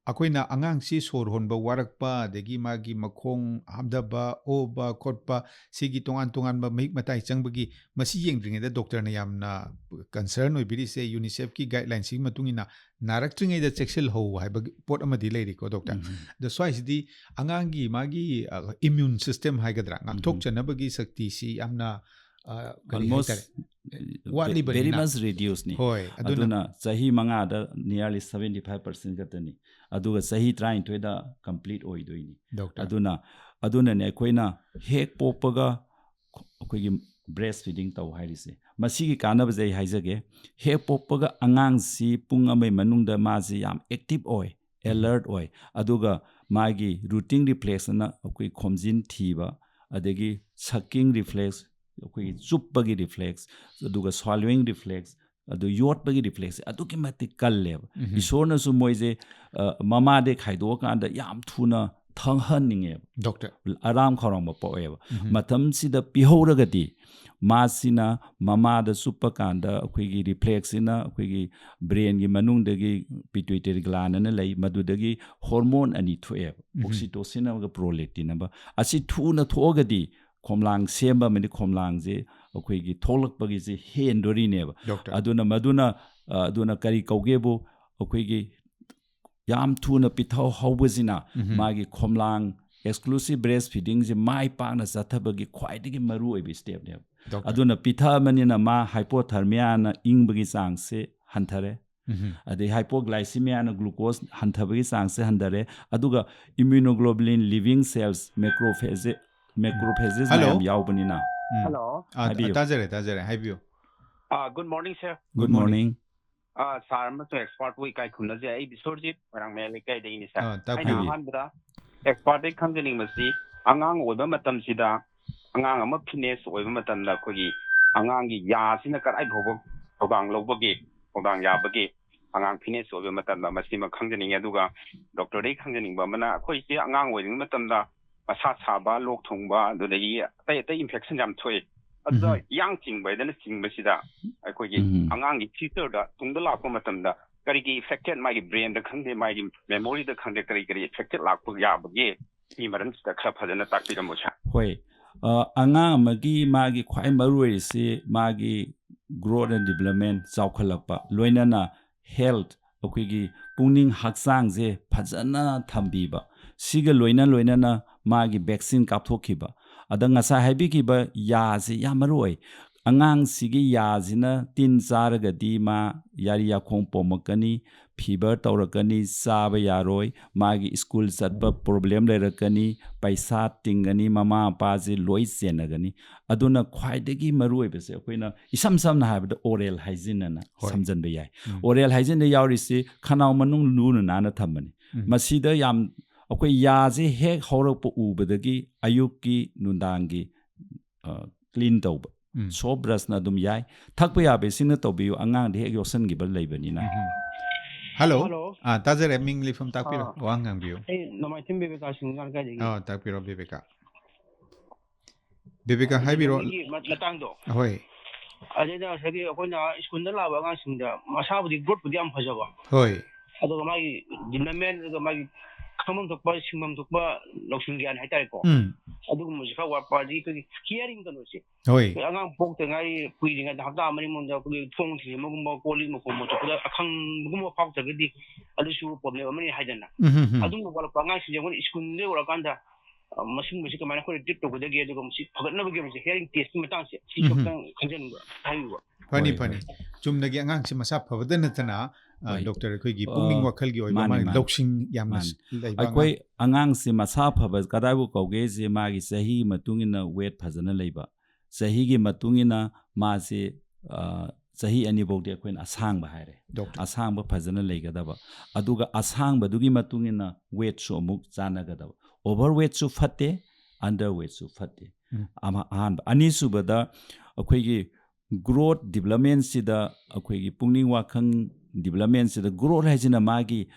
ꯑꯩꯈꯣꯏꯅ ꯑꯉꯥꯡꯁꯤ ꯁꯣꯔ ꯍꯣꯟꯕ ꯋꯥꯔꯛꯄ, ꯑꯗꯒꯤ ꯃꯥꯒꯤ ꯃꯈꯣꯡ ꯍꯥꯝꯊꯕ, ꯑꯣꯕ ꯈꯣꯠꯄ, ꯁꯤꯒꯤ ꯇꯣꯉꯥꯟ ꯇꯣꯉꯥꯟꯕ ꯃꯍꯤꯛ ꯃꯇꯥꯏ ꯆꯪꯕꯒꯤ, ꯃꯁꯤ ꯌꯦꯡꯗ꯭ꯔꯤꯉꯩꯗ ꯗꯣꯛꯇꯔꯅ ꯌꯥꯝꯅ ꯀꯟꯁꯔꯟ ꯑꯣꯏꯕꯤꯔꯤꯁꯦ, ꯌꯨꯅꯤꯁꯦꯐꯀꯤ ꯒꯥꯏꯗꯂꯥꯏꯟꯁꯤꯒꯤ ꯃꯇꯨꯡ ꯏꯟꯅ ꯅꯥꯔꯛꯇ꯭ꯔꯤꯉꯩꯗ ꯆꯦꯛꯁꯤꯜꯍꯧ ꯍꯥꯏꯕ ꯄꯣꯠ ꯑꯃꯗꯤ ꯂꯩꯔꯤꯀꯣ, ꯗꯣꯛꯇꯔ꯫ ꯎꯝ. ꯑꯗꯣ ꯁ꯭ꯋꯥꯏꯁꯤꯗꯤ ꯑꯉꯥꯡꯒꯤ ꯃꯥꯒꯤ ꯏꯃ꯭ꯌꯨꯟ ꯁꯤꯁꯇꯦꯝ ꯍꯥꯏꯒꯗ꯭ꯔꯥ, ꯉꯥꯛꯊꯣꯛꯆꯅꯕꯒꯤ ꯁꯛꯇꯤꯁꯤ ꯌꯥꯝꯅ, ꯑ, ꯀꯔꯤ Almost, ꯍꯥꯏꯇꯥꯔꯦ, very ꯋꯥꯠꯂꯤꯕꯅꯤꯅ꯫ much reduceꯅꯤ. ꯍꯣꯏ, ꯑꯗꯨꯅ ꯑꯗꯨꯅ ꯆꯍꯤ ꯃꯉꯥꯗ nearly seventy five percent ꯈꯛꯇꯅꯤ. ꯑꯗꯨꯒ ꯆꯍꯤ ꯇꯔꯥꯅꯤꯊꯣꯏꯗ complete ꯑꯣꯏꯗꯣꯏꯅꯤ. ꯗꯣꯛꯇꯔ꯫ ꯑꯗꯨꯅ, ꯑꯗꯨꯅꯅꯦ ꯑꯩꯈꯣꯏꯅ ꯍꯦꯛ ꯄꯣꯛꯄꯒ ꯑꯩꯈꯣꯏꯒꯤ breast feeding ꯇꯧ ꯍꯥꯏꯔꯤꯁꯦ. ꯃꯁꯤꯒꯤ ꯀꯥꯟꯅꯕꯁꯦ ꯑꯩ ꯍꯥꯏꯖꯒꯦ. ꯍꯦꯛ ꯄꯣꯛꯄꯒ ꯑꯉꯥꯡꯁꯤ ꯄꯨꯡ ꯑꯃꯒꯤ ꯃꯅꯨꯡꯗ ꯃꯥꯁꯤ ꯌꯥꯝ active ꯑꯣꯏ, ꯎꯝ. alert ꯑꯣꯏ, ꯑꯗꯨꯒ ꯃꯥꯒꯤ rooting reflex ꯑꯅ ꯑꯩꯈꯣꯏ ꯈꯣꯝꯖꯤꯟ ꯊꯤꯕ, ꯑꯗꯒꯤ sucking reflex, ꯑꯩꯈꯣꯏꯒꯤ ꯆꯨꯞꯄꯒꯤ reflex, ꯑꯗꯨꯒ swallowing reflex, ꯑꯗꯨ ꯌꯣꯠꯄꯒꯤ reflex ꯑꯗꯨꯛꯀꯤ ꯃꯇꯤꯛ ꯀꯜꯂꯦꯕ. ꯎꯝ. ꯏꯁꯣꯔꯅꯁꯨ ꯃꯣꯏꯁꯦ, ꯑ, ꯃꯃꯥꯗꯩ ꯈꯥꯏꯗꯣꯛꯑꯀꯥꯟꯗ ꯌꯥꯝ ꯊꯨꯅ ꯊꯛꯍꯟꯅꯤꯡꯉꯦꯕ, ꯗꯣꯛꯇꯔ꯫ ꯑꯔꯥꯝ ꯈꯧꯔꯥꯡꯕ ꯄꯣꯛꯑꯦꯕ. ꯎꯝ. ꯃꯇꯝꯁꯤꯗ ꯄꯤꯍꯧꯔꯒꯗꯤ ꯃꯥꯁꯤꯅ ꯃꯃꯥꯗ ꯆꯨꯞꯄ ꯀꯥꯟꯗ ꯑꯩꯈꯣꯏꯒꯤ reflex ꯁꯤꯅ ꯑꯩꯈꯣꯏꯒꯤ brain ꯒꯤ ꯃꯅꯨꯡꯗꯒꯤ pituitary gland ꯑꯅ ꯂꯩ, ꯃꯗꯨꯗꯒꯤ hormone ꯑꯅꯤ ꯊꯣꯛꯑꯦꯕ, ꯎꯝ. oxytocin ꯑꯃꯒ prolactin ꯑꯃ. ꯑꯁꯤ ꯊꯨꯅ ꯊꯣꯛꯑꯒꯗꯤ ꯈꯣꯝꯂꯥꯡ ꯁꯦꯝꯕ ꯑꯃꯗꯤ ꯈꯣꯝꯂꯥꯡꯁꯦ ꯑꯩꯈꯣꯏꯒꯤ ꯊꯣꯛꯂꯛꯄꯒꯤꯁꯦ ꯍꯦꯟꯗꯣꯔꯤꯅꯦꯕ. ꯗꯣꯛꯇꯔ꯫ ꯑꯗꯨꯅ ꯃꯗꯨꯅ, ꯑ, ꯑꯗꯨꯅ ꯀꯔꯤ ꯀꯧꯒꯦꯕꯨ, ꯑꯩꯈꯣꯏꯒꯤ ꯌꯥꯝ ꯊꯨꯅ ꯄꯤꯊꯍꯧꯕꯁꯤꯅ ꯎꯝ. ꯃꯥꯒꯤ ꯈꯣꯝꯂꯥꯡ exclusive breast feeding ꯁꯦ ꯃꯥꯏ ꯄꯥꯛꯅ ꯆꯠꯊꯕꯒꯤ ꯈ꯭ꯋꯥꯏꯗꯒꯤ ꯃꯔꯨ ꯑꯣꯏꯕ step ꯅꯦꯕ. ꯗꯣꯛꯇꯔ꯫ ꯑꯗꯨꯅ ꯄꯤꯊꯛꯑꯕꯅꯤꯅ ꯃꯥ hypothermia ꯅ ꯏꯪꯕꯒꯤ ꯆꯥꯡꯁꯦ ꯍꯟꯊꯔꯦ, ꯎꯝ. ꯑꯗꯩ hypoglycemia ꯅ glucose ꯍꯟꯊꯕꯒꯤ ꯆꯥꯡꯁꯦ ꯍꯟꯊꯔꯦ, ꯑꯗꯨꯒ immunoglobulin, living cells, macrophage, macrophages Hello? ꯃꯌꯥꯝ ꯌꯥꯎꯕꯅꯤꯅ. ꯎꯝ. ꯍꯜꯂꯣ꯫ ꯑ, ꯍꯥꯏꯕꯤꯌꯨ. ꯇꯥꯖꯔꯦ, ꯇꯥꯖꯔꯦ, ꯍꯥꯏꯕꯤꯌꯨ. ꯑ, good morning, sir. Good Good morning. Morning. ꯑ, ꯁꯥꯔ ꯑꯃꯁꯨꯡ ꯑꯦꯛꯁꯄꯥꯔꯠꯄꯨ ꯏꯀꯥꯏ ꯈꯨꯝꯅꯖꯩ꯫ ꯑꯩ ꯕꯤꯁ꯭ꯋꯔꯖꯤꯠ, ꯃꯣꯏꯔꯥꯡ ꯃꯌꯥꯏ ꯂꯩꯀꯥꯏꯗꯒꯤꯅꯤ, ꯁꯥꯔ꯫ ꯑ, ꯇꯥꯛꯄꯤꯌꯨ. ꯑꯩꯅ ꯑꯍꯥꯟꯕꯗ ꯑꯦꯛꯁꯄꯥꯔꯠꯇꯒꯤ ꯈꯪꯖꯅꯤꯡꯕꯁꯤ, ꯑꯉꯥꯡ ꯑꯣꯏꯕ ꯃꯇꯝꯁꯤꯗ ꯑꯉꯥꯡ ꯑꯃ ꯐꯤꯠꯅꯦꯁ ꯑꯣꯏꯕ ꯃꯇꯝꯗ ꯑꯩꯈꯣꯏꯒꯤ ꯑꯉꯥꯡꯒꯤ ꯌꯥꯁꯤꯅ ꯀꯗꯥꯏ ꯐꯥꯎꯕ ꯊꯧꯗꯥꯡ ꯂꯧꯕꯒꯦ, ꯊꯧꯗꯥꯡ ꯌꯥꯕꯒꯦ, ꯑꯉꯥꯡ ꯐꯤꯠꯅꯦꯁ ꯑꯣꯏꯕ ꯃꯇꯝꯗ, ꯃꯁꯤꯃ ꯈꯪꯖꯅꯤꯡꯉꯤ꯫ ꯑꯗꯨꯒ ꯗꯣꯛꯇꯔꯗꯒꯤ ꯈꯪꯖꯅꯤꯡꯕ ꯑꯃꯅ, ꯑꯩꯈꯣꯏꯁꯦ ꯑꯉꯥꯡ ꯑꯣꯏꯔꯤꯉꯩ ꯃꯇꯝꯗ ꯃꯁꯥ ꯁꯥꯕ, ꯂꯣꯛ ꯊꯨꯡꯕ, ꯑꯗꯨꯗꯒꯤ ꯑꯇꯩ ꯑꯇꯩ ꯏꯟꯐꯦꯛꯁꯟ ꯌꯥꯝ ꯊꯣꯛꯏ꯫ ꯑꯗꯨꯗ ꯎꯝ. ꯌꯥꯡ ꯆꯤꯡꯕ ꯍꯥꯏꯗꯅ ꯆꯤꯡꯕꯁꯤꯗ ꯑꯩꯈꯣꯏꯒꯤ ꯎꯝ. ꯑꯉꯥꯡꯒꯤ ꯐ꯭ꯌꯨꯆꯔꯗ, ꯇꯨꯡꯗ ꯂꯥꯛꯄ ꯃꯇꯝꯗ ꯀꯔꯤꯒꯤ affected, ꯃꯥꯒꯤ brainꯗ ꯈꯪꯗꯦ, ꯃꯥꯒꯤ memoryꯗ ꯈꯪꯗꯦ, ꯀꯔꯤ ꯀꯔꯤ affected ꯂꯥꯛꯄ ꯌꯥꯕꯒꯦ? ꯁꯤ ꯃꯔꯝꯁꯤꯗ ꯈꯔ ꯐꯖꯅ ꯇꯥꯛꯄꯤꯔꯝꯃꯣ, sir꯫ ꯍꯣꯏ꯫ ꯑ, ꯑꯉꯥꯡ ꯑꯃꯒꯤ ꯃꯥꯒꯤ ꯈ꯭ꯋꯥꯏ ꯃꯔꯨ ꯑꯣꯏꯔꯤꯁꯤ ꯃꯥꯒꯤ growth and development, ꯆꯥꯎꯈꯠꯂꯛꯄ, ꯂꯣꯏꯅꯅ health, ꯑꯩꯈꯣꯏꯒꯤ ꯄꯨꯛꯅꯤꯡ ꯍꯛꯆꯥꯡꯁꯦ ꯐꯖꯅ ꯊꯝꯕꯤꯕ, ꯁꯤꯒ ꯂꯣꯏꯅ ꯂꯣꯏꯅꯅ ꯃꯥꯒꯤ vaccine ꯀꯥꯞꯊꯣꯛꯈꯤꯕ꯫ ꯑꯗ ꯉꯁꯥꯏ ꯍꯥꯏꯕꯤꯈꯤꯕ ꯌꯥꯁꯤ ꯌꯥꯝ ꯃꯔꯨ ꯑꯣꯏ꯫ ꯑꯉꯥꯡꯁꯤꯒꯤ ꯌꯥꯁꯤꯅ ꯇꯤꯟ ꯆꯥꯔꯒꯗꯤ ꯃꯥ ꯌꯥꯔꯤ ꯌꯥꯈꯣꯡ ꯄꯣꯝꯃꯛꯀꯅꯤ, fever ꯇꯧꯔꯛꯀꯅꯤ, ꯆꯥꯕ ꯌꯥꯔꯣꯏ, ꯃꯥꯒꯤ ꯁ꯭ꯀꯨꯜ ꯆꯠꯄ problem ꯂꯩꯔꯛꯀꯅꯤ, ꯄꯩꯁꯥ ꯇꯤꯡꯒꯅꯤ, ꯃꯃꯥ ꯃꯄꯥꯁꯦ ꯂꯣꯏ ꯆꯦꯟꯅꯒꯅꯤ꯫ ꯑꯗꯨꯅ ꯈ꯭ꯋꯥꯏꯗꯒꯤ ꯃꯔꯨ ꯑꯣꯏꯕꯁꯦ ꯑꯩꯈꯣꯏꯅ ꯏꯁꯝ ꯁꯝꯅ ꯍꯥꯏꯔꯕꯗ oral hygiene ꯑꯅ ꯍꯣꯏ꯫ ꯁꯝꯖꯟꯕ ꯌꯥꯏ꯫ ꯎꯝ꯫ Oral hygieneꯗ ꯌꯥꯎꯔꯤꯁꯤ ꯈꯅꯥꯎ ꯃꯅꯨꯡ ꯂꯨꯅ ꯅꯥꯟꯅ ꯊꯝꯕꯅꯤ꯫ ꯎꯝ꯫ ꯃꯁꯤꯗ ꯌꯥꯝ ꯑꯩꯈꯣꯏ ꯌꯥꯁꯦ ꯍꯦꯛ ꯍꯧꯔꯛꯄ ꯎꯕꯗꯒꯤ ꯑꯌꯨꯛꯀꯤ ꯅꯨꯡꯗꯥꯡꯒꯤ clean ꯇꯧꯕ, ꯎꯝ꯫ soap brushꯅ ꯑꯗꯨꯝ ꯌꯥꯏ꯫ ꯊꯛꯄ ꯌꯥꯕ ꯏꯁꯤꯡꯅ ꯇꯧꯕꯤꯌꯨ, ꯑꯉꯥꯡꯗꯤ ꯍꯦꯛ ꯌꯣꯠꯁꯟꯈꯤꯕ ꯂꯩꯕꯅꯤꯅ꯫ ꯎꯝ꯫ Hello꯫ Hello꯫ ꯑꯥ, ꯇꯥꯖꯔꯦ꯫ ꯃꯤꯡ ꯂꯩꯐꯝ ꯇꯥꯛꯄꯤꯔꯣ꯫ ꯑꯥ꯫ ꯋꯥ ꯉꯥꯡꯕꯤꯌꯨ꯫ ꯑꯩ ꯅꯣꯡꯃꯥꯏꯊꯦꯝ ꯕꯤꯕꯦꯀꯥ ꯁꯤꯡꯖꯃꯩ ꯂꯩꯀꯥꯏꯗꯒꯤ꯫ ꯑꯥ, ꯇꯥꯛꯄꯤꯔꯣ ꯕꯤꯕꯦꯀꯥ꯫ ꯕꯤꯕꯦꯀꯥ ꯍꯥꯏꯕꯤꯔꯣ꯫ ꯃꯤꯒꯤ ꯃ- ꯃꯇꯥꯡꯗꯣ꯫ ꯍꯣꯏ꯫ ꯑꯗꯩꯗ ꯉꯁꯥꯏꯒꯤ ꯑꯩꯈꯣꯏꯅ ꯁ꯭ꯀꯨꯜꯗ ꯂꯥꯛꯄ ꯑꯉꯥꯡꯁꯤꯡꯗ ꯃꯁꯥꯕꯨꯗꯤ growthꯄꯨꯗꯤ ꯌꯥꯝ ꯐꯖꯕ꯫ ꯍꯣꯏ꯫ ꯑꯗꯨꯒ ꯃꯥꯒꯤ development, ꯑꯗꯨꯒ ꯃꯥꯒꯤ ꯈꯪꯐꯝ ꯊꯣꯛꯄ, ꯁꯤꯡꯐꯝ ꯊꯣꯛꯄ ꯂꯧꯁꯤꯡ ꯒ꯭ꯌꯥꯟ ꯍꯥꯏꯇꯥꯔꯦꯀꯣ꯫ ꯎꯝ꯫ ꯑꯗꯨꯒꯨꯝꯕꯁꯦ ꯈꯔ ꯋꯥꯠꯄ, ꯑꯗꯒꯤ ꯑꯩꯈꯣꯏꯒꯤ caring ꯀꯩꯅꯣꯁꯦ꯫ ꯍꯣꯏ꯫ ꯑꯩꯈꯣꯏ ꯑꯉꯥꯡ ꯄꯣꯛꯇ ꯉꯥꯏꯔꯤ, ꯀꯨꯏꯗ꯭ꯔꯤꯉꯩꯗ ꯍꯞꯇꯥ ꯑꯃꯒꯤ ꯃꯅꯨꯡꯗ ꯑꯩꯈꯣꯏꯒꯤ ꯊꯣꯡ ꯊꯤꯡꯖꯤꯟꯕꯒꯨꯝꯕ, ꯀꯣꯜ ꯂꯤꯛ ꯃꯈꯣꯡ ꯃꯨꯠꯊꯠꯄꯗ ꯑꯈꯪꯕꯒꯨꯝꯕ ꯐꯥꯎꯗ꯭ꯔꯒꯗꯤ ꯑꯗꯨꯁꯨ problem ꯑꯃꯅꯤ ꯍꯥꯏꯗꯅ꯫ ꯎꯝ, ꯎꯝ, ꯎꯝ꯫ ꯑꯗꯨꯒꯨꯝꯕ ꯋꯥꯠꯂꯛꯄ ꯑꯉꯥꯡꯁꯤꯡꯁꯦ ꯑꯩꯈꯣꯏꯅ ꯁ꯭ꯀꯨꯜꯗ ꯌꯧꯔꯀꯥꯟꯗ, ꯑ, ꯃꯁꯤꯒꯨꯝꯕꯁꯤ ꯀꯃꯥꯏꯅ ꯑꯩꯈꯣꯏꯅ treat ꯇꯧꯒꯗꯒꯦ, ꯑꯗꯨꯒ ꯃꯁꯤ ꯐꯒꯠꯅꯕꯒꯤ ꯃꯁꯤ hearing testꯀꯤ ꯃꯇꯥꯡꯁꯦ ꯁꯤ ꯎꯝ, ꯎꯝ꯫ ꯈꯤꯇꯪ ꯈꯟꯖꯅꯤꯡꯕ ꯍꯥꯏꯕꯤꯕ꯫ ꯐꯅꯤ, ꯍꯣꯏ, ꯐꯅꯤ꯫ ꯍꯣꯏ꯫ ꯆꯨꯝꯅꯒꯤ ꯑꯉꯥꯡꯁꯤ ꯃꯁꯥ ꯐꯕꯗ ꯅꯠꯇꯅ, ꯑ, ꯍꯣꯏ꯫ doctor, ꯑꯩꯈꯣꯏꯒꯤ ꯑ, ꯄꯨꯛꯅꯤꯡ ꯋꯥꯈꯜꯒꯤ ꯑꯣꯏꯕ ꯃꯥꯅꯤ, ꯃꯥꯒꯤ ꯃꯥꯅꯤ꯫ ꯂꯧꯁꯤꯡ ꯌꯥꯝꯅ ꯃꯥꯅꯤ꯫ ꯂꯩꯕ ꯑꯩꯈꯣꯏ ꯑꯉꯥꯡ꯫ ꯑꯉꯥꯡꯁꯤ ꯃꯁꯥ ꯐꯕ ꯀꯗꯥꯏꯕꯨ ꯀꯧꯒꯦꯁꯦ ꯃꯥꯒꯤ ꯆꯍꯤꯒꯤ ꯃꯇꯨꯡ ꯏꯟꯅ weight ꯐꯖꯅ ꯂꯩꯕ, ꯆꯍꯤꯒꯤ ꯃꯇꯨꯡ ꯏꯟꯅ ꯃꯥꯁꯦ, ꯑ, ꯆꯍꯤ ꯑꯅꯤꯐꯥꯎꯗꯤ ꯑꯩꯈꯣꯏꯅ ꯑꯁꯥꯡꯕ ꯍꯥꯏꯔꯦ꯫ Doctor꯫ ꯑꯁꯥꯡꯕ ꯐꯖꯅ ꯂꯩꯒꯗꯕ, ꯑꯗꯨꯒ ꯑꯁꯥꯡꯕꯗꯨꯒꯤ ꯃꯇꯨꯡ ꯏꯟꯅ weightꯁꯨ ꯑꯃꯨꯛ ꯆꯥꯟꯅꯒꯗꯕ꯫ Overweightꯁꯨ ꯐꯠꯇꯦ, underweightꯁꯨ ꯐꯠꯇꯦ꯫ ꯎꯝ꯫ ꯑꯃ ꯑꯍꯥꯟꯕ꯫ ꯑꯅꯤꯁꯨꯕꯗ ꯑꯩꯈꯣꯏꯒꯤ growth developmentꯁꯤꯗ, ꯑꯩꯈꯣꯏꯒꯤ ꯄꯨꯛꯅꯤꯡ ꯋꯥꯈꯜ developmentꯁꯤꯗ, growth ꯍꯥꯏꯁꯤꯅ ꯃꯥꯒꯤ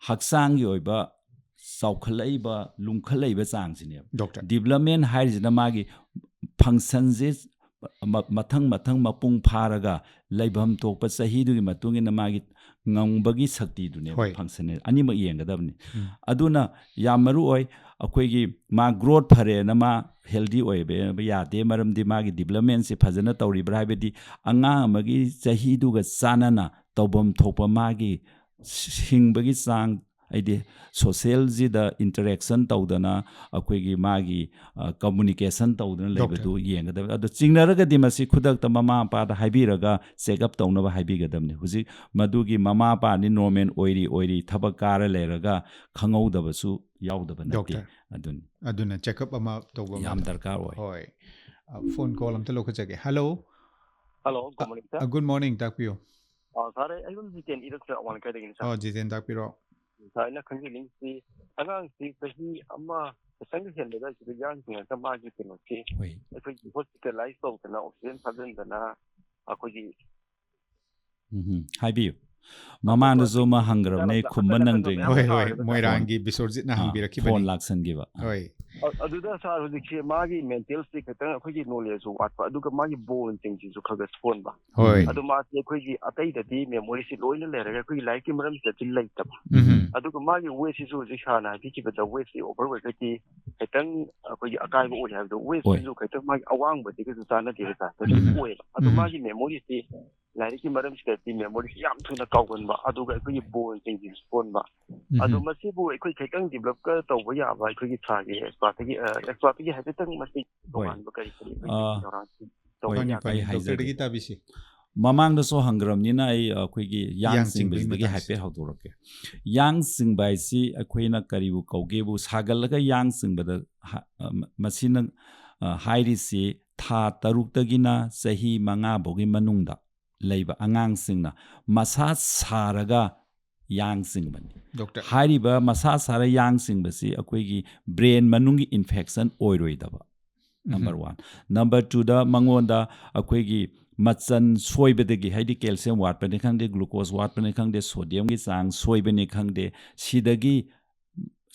ꯍꯛꯆꯥꯡꯒꯤ ꯑꯣꯏꯕ ꯆꯥꯎꯈꯠꯂꯛꯏꯕ, ꯂꯨꯝꯈꯠꯂꯛꯏꯕ ꯆꯥꯡꯁꯤꯅꯦꯕ꯫ Doctor꯫ Development ꯍꯥꯏꯔꯤꯁꯤꯅ ꯃꯥꯒꯤ functionꯁꯦ ꯃ- ꯃꯊꯪ ꯃꯊꯪ ꯃꯄꯨꯡ ꯐꯥꯔꯒ ꯂꯩꯐꯝ ꯊꯣꯛꯄ ꯆꯍꯤꯗꯨꯒꯤ ꯃꯇꯨꯡ ꯏꯟꯅ ꯃꯥꯒꯤ ꯉꯝꯕꯒꯤ ꯁꯛꯇꯤꯗꯨꯅꯦꯕ ꯍꯣꯏ. ꯐꯪꯁꯟ ꯑꯅꯤꯃꯛ ꯌꯦꯡꯒꯗꯕꯅꯤ꯫ ꯎꯝ. ꯑꯗꯨꯅ ꯌꯥꯝ ꯃꯔꯨ ꯑꯣꯏ꯫ ꯑꯩꯈꯣꯏꯒꯤ ꯃꯥ ꯒ꯭ꯔꯣꯠ ꯐꯔꯦꯅ ꯃꯥ ꯍꯦꯜꯗꯤ ꯑꯣꯏꯕ ꯌꯥꯗꯦ, ꯃꯔꯝꯗꯤ ꯃꯥꯒꯤ ꯗꯤꯕꯂꯞꯃꯦꯟꯁꯤ ꯐꯖꯅ ꯇꯧꯔꯤꯕ꯭ꯔꯥ ꯍꯥꯏꯕꯗꯤ ꯑꯉꯥꯡ ꯑꯃꯒꯤ ꯆꯍꯤꯗꯨꯒ ꯆꯥꯟꯅꯅ ꯇꯧꯐꯝ ꯊꯣꯛꯄ ꯃꯥꯒꯤ ꯍꯤꯡꯕꯒꯤ ꯆꯥꯡ, ꯍꯥꯏꯗꯤ ꯁꯣꯁꯦꯜꯁꯤꯗ ꯏꯟꯇꯔꯦꯛꯁꯟ ꯇꯧꯗꯅ ꯑꯩꯈꯣꯏꯒꯤ ꯃꯥꯒꯤ ꯀꯝꯃꯨꯅꯤꯀꯦꯁꯟ ꯇꯧꯗꯅ ꯗꯣꯛꯇꯔ. ꯂꯩꯕꯗꯨ ꯌꯦꯡꯒꯗꯕꯅꯤ꯫ ꯑꯗꯣ ꯆꯤꯡꯅꯔꯒꯗꯤ ꯃꯁꯤ ꯈꯨꯗꯛꯇ ꯃꯃꯥ ꯃꯄꯥꯗ ꯍꯥꯏꯕꯤꯔꯒ ꯆꯦꯛꯑꯞ ꯇꯧꯅꯕ ꯍꯥꯏꯕꯤꯒꯗꯕꯅꯤ꯫ ꯍꯧꯖꯤꯛ ꯃꯗꯨꯒꯤ ꯃꯃꯥ ꯃꯄꯥꯅꯤ ꯅꯣꯔꯃꯦꯜ ꯑꯣꯏꯔꯤ ꯑꯣꯏꯔꯤ ꯊꯕꯛ ꯀꯥꯔ ꯂꯩꯔꯒ ꯈꯪꯍꯧꯗꯕꯁꯨ ꯌꯥꯎꯗꯕ ꯅꯠꯇꯦ꯫ ꯗꯣꯛꯇꯔ. ꯑꯗꯨꯅꯤ ꯑꯗꯨꯅ ꯆꯦꯛꯑꯞ ꯑꯃ ꯇꯧꯕ ꯑꯃ ꯌꯥꯝ ꯗꯔꯀꯥꯔ ꯑꯣꯏ꯫ ꯍꯣꯏ. ꯐꯣꯟ ꯀꯣꯜ ꯑꯝꯇ ꯂꯧꯈꯠꯆꯒꯦ. Hello. Hello, good morning sir. Good morning, ꯇꯥꯛꯄꯤꯌꯨ. ꯑ, ꯁꯥꯔ, ꯑꯩ ꯑꯗꯨꯝ ꯖꯤꯇꯦꯟ ꯏꯔꯛꯇ ꯑꯋꯥꯡ ꯂꯩꯀꯥꯏꯗꯒꯤꯅꯤ ꯁꯥꯔ꯫ ꯑꯣ, ꯖꯤꯇꯦꯟ, ꯇꯥꯛꯄꯤꯔꯣ. ꯁꯥꯔ, ꯑꯩꯅ ꯈꯪꯖꯅꯤꯡꯉꯤꯁꯤ ꯑꯉꯥꯡꯁꯤ ꯆꯍꯤ ꯑꯃ ꯈꯤꯇꯪ ꯍꯦꯟꯕꯗ ꯁꯤꯗ ꯌꯥꯡꯁꯤꯡꯉꯛꯇ ꯃꯥꯒꯤ ꯀꯩꯅꯣꯁꯤ ꯍꯣꯏ. ꯑꯩꯈꯣꯏꯒꯤ ꯍꯣꯁꯄꯤꯇꯥꯂꯥꯏꯁ ꯇꯧꯗꯅ ꯑꯣꯛꯁꯤꯖꯦꯟ ꯊꯥꯖꯤꯟꯗꯅ ꯑꯩꯈꯣꯏꯒꯤ ꯎꯝ, ꯍꯥꯏꯕꯤꯌꯨ꯫ ꯃꯃꯥꯡꯗꯁꯨ ꯑꯃ ꯍꯪꯈ꯭ꯔꯕꯅꯦ, ꯑꯩ ꯈꯨꯝꯕ ꯅꯪꯗ꯭ꯔꯤꯉꯩ꯫ ꯍꯣꯏ, ꯍꯣꯏ. ꯃꯣꯏꯔꯥꯡꯒꯤ ꯕꯤꯁꯣꯔꯖꯤꯠꯅ ꯑꯥ, ꯍꯪꯕꯤꯔꯛꯈꯤꯕꯅꯤ. ꯐꯣꯟ ꯂꯥꯛꯁꯟꯈꯤꯕ꯫ ꯑꯥ. ꯍꯣꯏ. ꯑ-, ꯑꯗꯨꯗ ꯁꯥꯔ, ꯍꯧꯖꯤꯛꯁꯦ ꯃꯥꯒꯤ ꯃꯦꯟꯇꯦꯜꯁꯤ ꯈꯤꯇꯪ ꯑꯩꯈꯣꯏꯒꯤ ꯅꯣꯂꯦꯖꯁꯨ ꯋꯥꯠꯄ, ꯑꯗꯨꯒ ꯃꯥꯒꯤ ꯕꯣꯟꯁꯤꯡꯁꯤꯁꯨ ꯈꯔ ꯈꯔ ꯁꯣꯟꯕ꯫ ꯍꯣꯏ. ꯑꯗꯨ ꯃꯥꯁꯦ ꯑꯩꯈꯣꯏꯒꯤ ꯑꯇꯩꯗꯗꯤ ꯃꯦꯃꯣꯔꯤꯁꯤ ꯂꯣꯏꯅ ꯂꯩꯔꯒ ꯑꯩꯈꯣꯏꯒꯤ ꯂꯥꯏꯔꯤꯛꯀꯤ ꯃꯔꯝꯁꯤꯗꯗꯤ ꯂꯩꯇꯕ꯫ ꯎꯝ. ꯑꯗꯨꯒ ꯃꯥꯒꯤ ꯋꯦꯠꯁꯤꯁꯨ ꯍꯧꯖꯤꯛ ꯁꯥꯔꯅ ꯍꯥꯏꯕꯤꯈꯤꯕꯗ ꯋꯦꯠꯁꯤ ꯑꯣꯚꯔ ꯑꯣꯏꯔꯒꯗꯤ ꯈꯤꯇꯪ ꯑꯩꯈꯣꯏꯒꯤ ꯑꯀꯥꯏꯕ ꯑꯣꯏ ꯍꯥꯏꯕꯗꯣ, ꯋꯦꯠꯁꯤꯁꯨ ꯈꯤꯇꯪ ꯃꯥꯒꯤ ꯑꯋꯥꯡꯕꯗꯒꯤꯁꯨ ꯆꯥꯟꯅꯗꯦꯕ ꯁꯥꯔ, ꯑꯗꯨ ꯎꯝ. ꯑꯣꯏꯌꯦꯕ꯫ ꯑꯗꯨ ꯎꯝ. ꯃꯥꯒꯤ ꯃꯦꯃꯣꯔꯤꯁꯤ, ꯂꯥꯏꯔꯤꯛꯀꯤ ꯃꯔꯝꯁꯤꯗꯗꯤ ꯃꯦꯃꯣꯔꯤꯁꯤ ꯌꯥꯝ ꯊꯨꯅ ꯀꯥꯎꯒꯟꯕ, ꯑꯗꯨꯒ ꯑꯩꯈꯣꯏꯒꯤ ꯕꯣꯟꯁꯤꯡꯁꯤꯁꯨ ꯁꯣꯟꯕ꯫ ꯎꯝ. ꯑꯗꯣ ꯃꯁꯤꯕꯨ ꯑꯩꯈꯣꯏ ꯈꯤꯇꯪ ꯗꯤꯕꯂꯞꯀ ꯇꯧꯕ ꯌꯥꯕ ꯑꯩꯈꯣꯏꯒꯤ ꯁꯥꯔꯒꯤ ꯑꯦꯛꯁꯄꯥꯔꯠꯇꯒꯤ, ꯑ, ꯑꯦꯛꯁꯄꯥꯔꯠꯇꯒꯤ ꯍꯥꯏꯐꯦꯠꯇꯪ ꯃꯁꯤ ꯍꯣꯏ. ꯇꯣꯉꯥꯟꯕ ꯀꯔꯤ ꯀꯔꯤ ꯑ, ꯑꯩꯈꯣꯏꯒꯤ ꯊꯧꯔꯥꯡꯁꯤ ꯇꯧꯕ ꯍꯣꯏ, ꯐꯅꯤ, ꯌꯥꯒꯅꯤ? ꯐꯅꯤ. ꯑꯩ ꯍꯥꯏꯖꯒꯦ꯫ ꯗꯣꯛꯇꯔꯗꯒꯤ ꯇꯥꯕꯤꯁꯤ. ꯃꯃꯥꯡꯗꯁꯨ ꯍꯪꯈ꯭ꯔꯕꯅꯤꯅ ꯑꯩ ꯑꯩꯈꯣꯏꯒꯤ ꯌꯥꯡ ꯌꯥꯡ ꯆꯤꯡꯕꯒꯤ ꯆꯤꯡꯕꯁꯤꯗꯒꯤ ꯃꯇꯥꯡꯁꯦ. ꯍꯥꯏꯐꯦꯠ ꯍꯧꯗꯣꯔꯛꯀꯦ꯫ ꯌꯥꯡ ꯆꯤꯡꯕ ꯍꯥꯏꯁꯤ ꯑꯩꯈꯣꯏꯅ ꯀꯔꯤꯕꯨ ꯀꯧꯒꯦꯕꯨ ꯁꯥꯒꯠꯂꯒ ꯌꯥꯡ ꯆꯤꯡꯕꯗ ꯍ-, ꯑ, ꯃ-, ꯃꯁꯤꯅ, ꯑ, ꯍꯥꯏꯔꯤꯁꯤ ꯊꯥ ꯇꯔꯨꯛꯇꯒꯤꯅ ꯆꯍꯤ ꯃꯉꯥ ꯐꯥꯎꯒꯤ ꯃꯅꯨꯡꯗ ꯂꯩꯕ ꯑꯉꯥꯡꯁꯤꯡꯅ ꯃꯁꯥ ꯁꯥꯔꯒ ꯌꯥꯡ ꯆꯤꯡꯕꯅꯤ꯫ ꯗꯣꯛꯇꯔ. ꯍꯥꯏꯔꯤꯕ ꯃꯁꯥ ꯁꯥꯔ ꯌꯥꯡ ꯆꯤꯡꯕꯁꯤ ꯑꯩꯈꯣꯏꯒꯤ ꯕ꯭ꯔꯦꯟ ꯃꯅꯨꯡꯒꯤ ꯏꯟꯐꯦꯛꯁꯟ ꯑꯣꯏꯔꯣꯏꯗꯕ꯫ Number one. ꯅꯝꯕꯔ ꯇꯨꯗ ꯃꯉꯣꯟꯗ ꯑꯩꯈꯣꯏꯒꯤ ꯃꯆꯟ ꯁꯣꯏꯕꯗꯒꯤ, ꯍꯥꯏꯗꯤ ꯀꯦꯜꯁꯤꯌꯝ ꯋꯥꯠꯄꯅꯤ ꯈꯪꯗꯦ, ꯒ꯭ꯂꯨꯀꯣꯁ ꯋꯥꯠꯄꯅꯤ ꯈꯪꯗꯦ, ꯁꯣꯗꯤꯌꯝꯒꯤ ꯆꯥꯡ ꯁꯣꯏꯕꯅꯤ ꯈꯪꯗꯦ, ꯁꯤꯗꯒꯤ,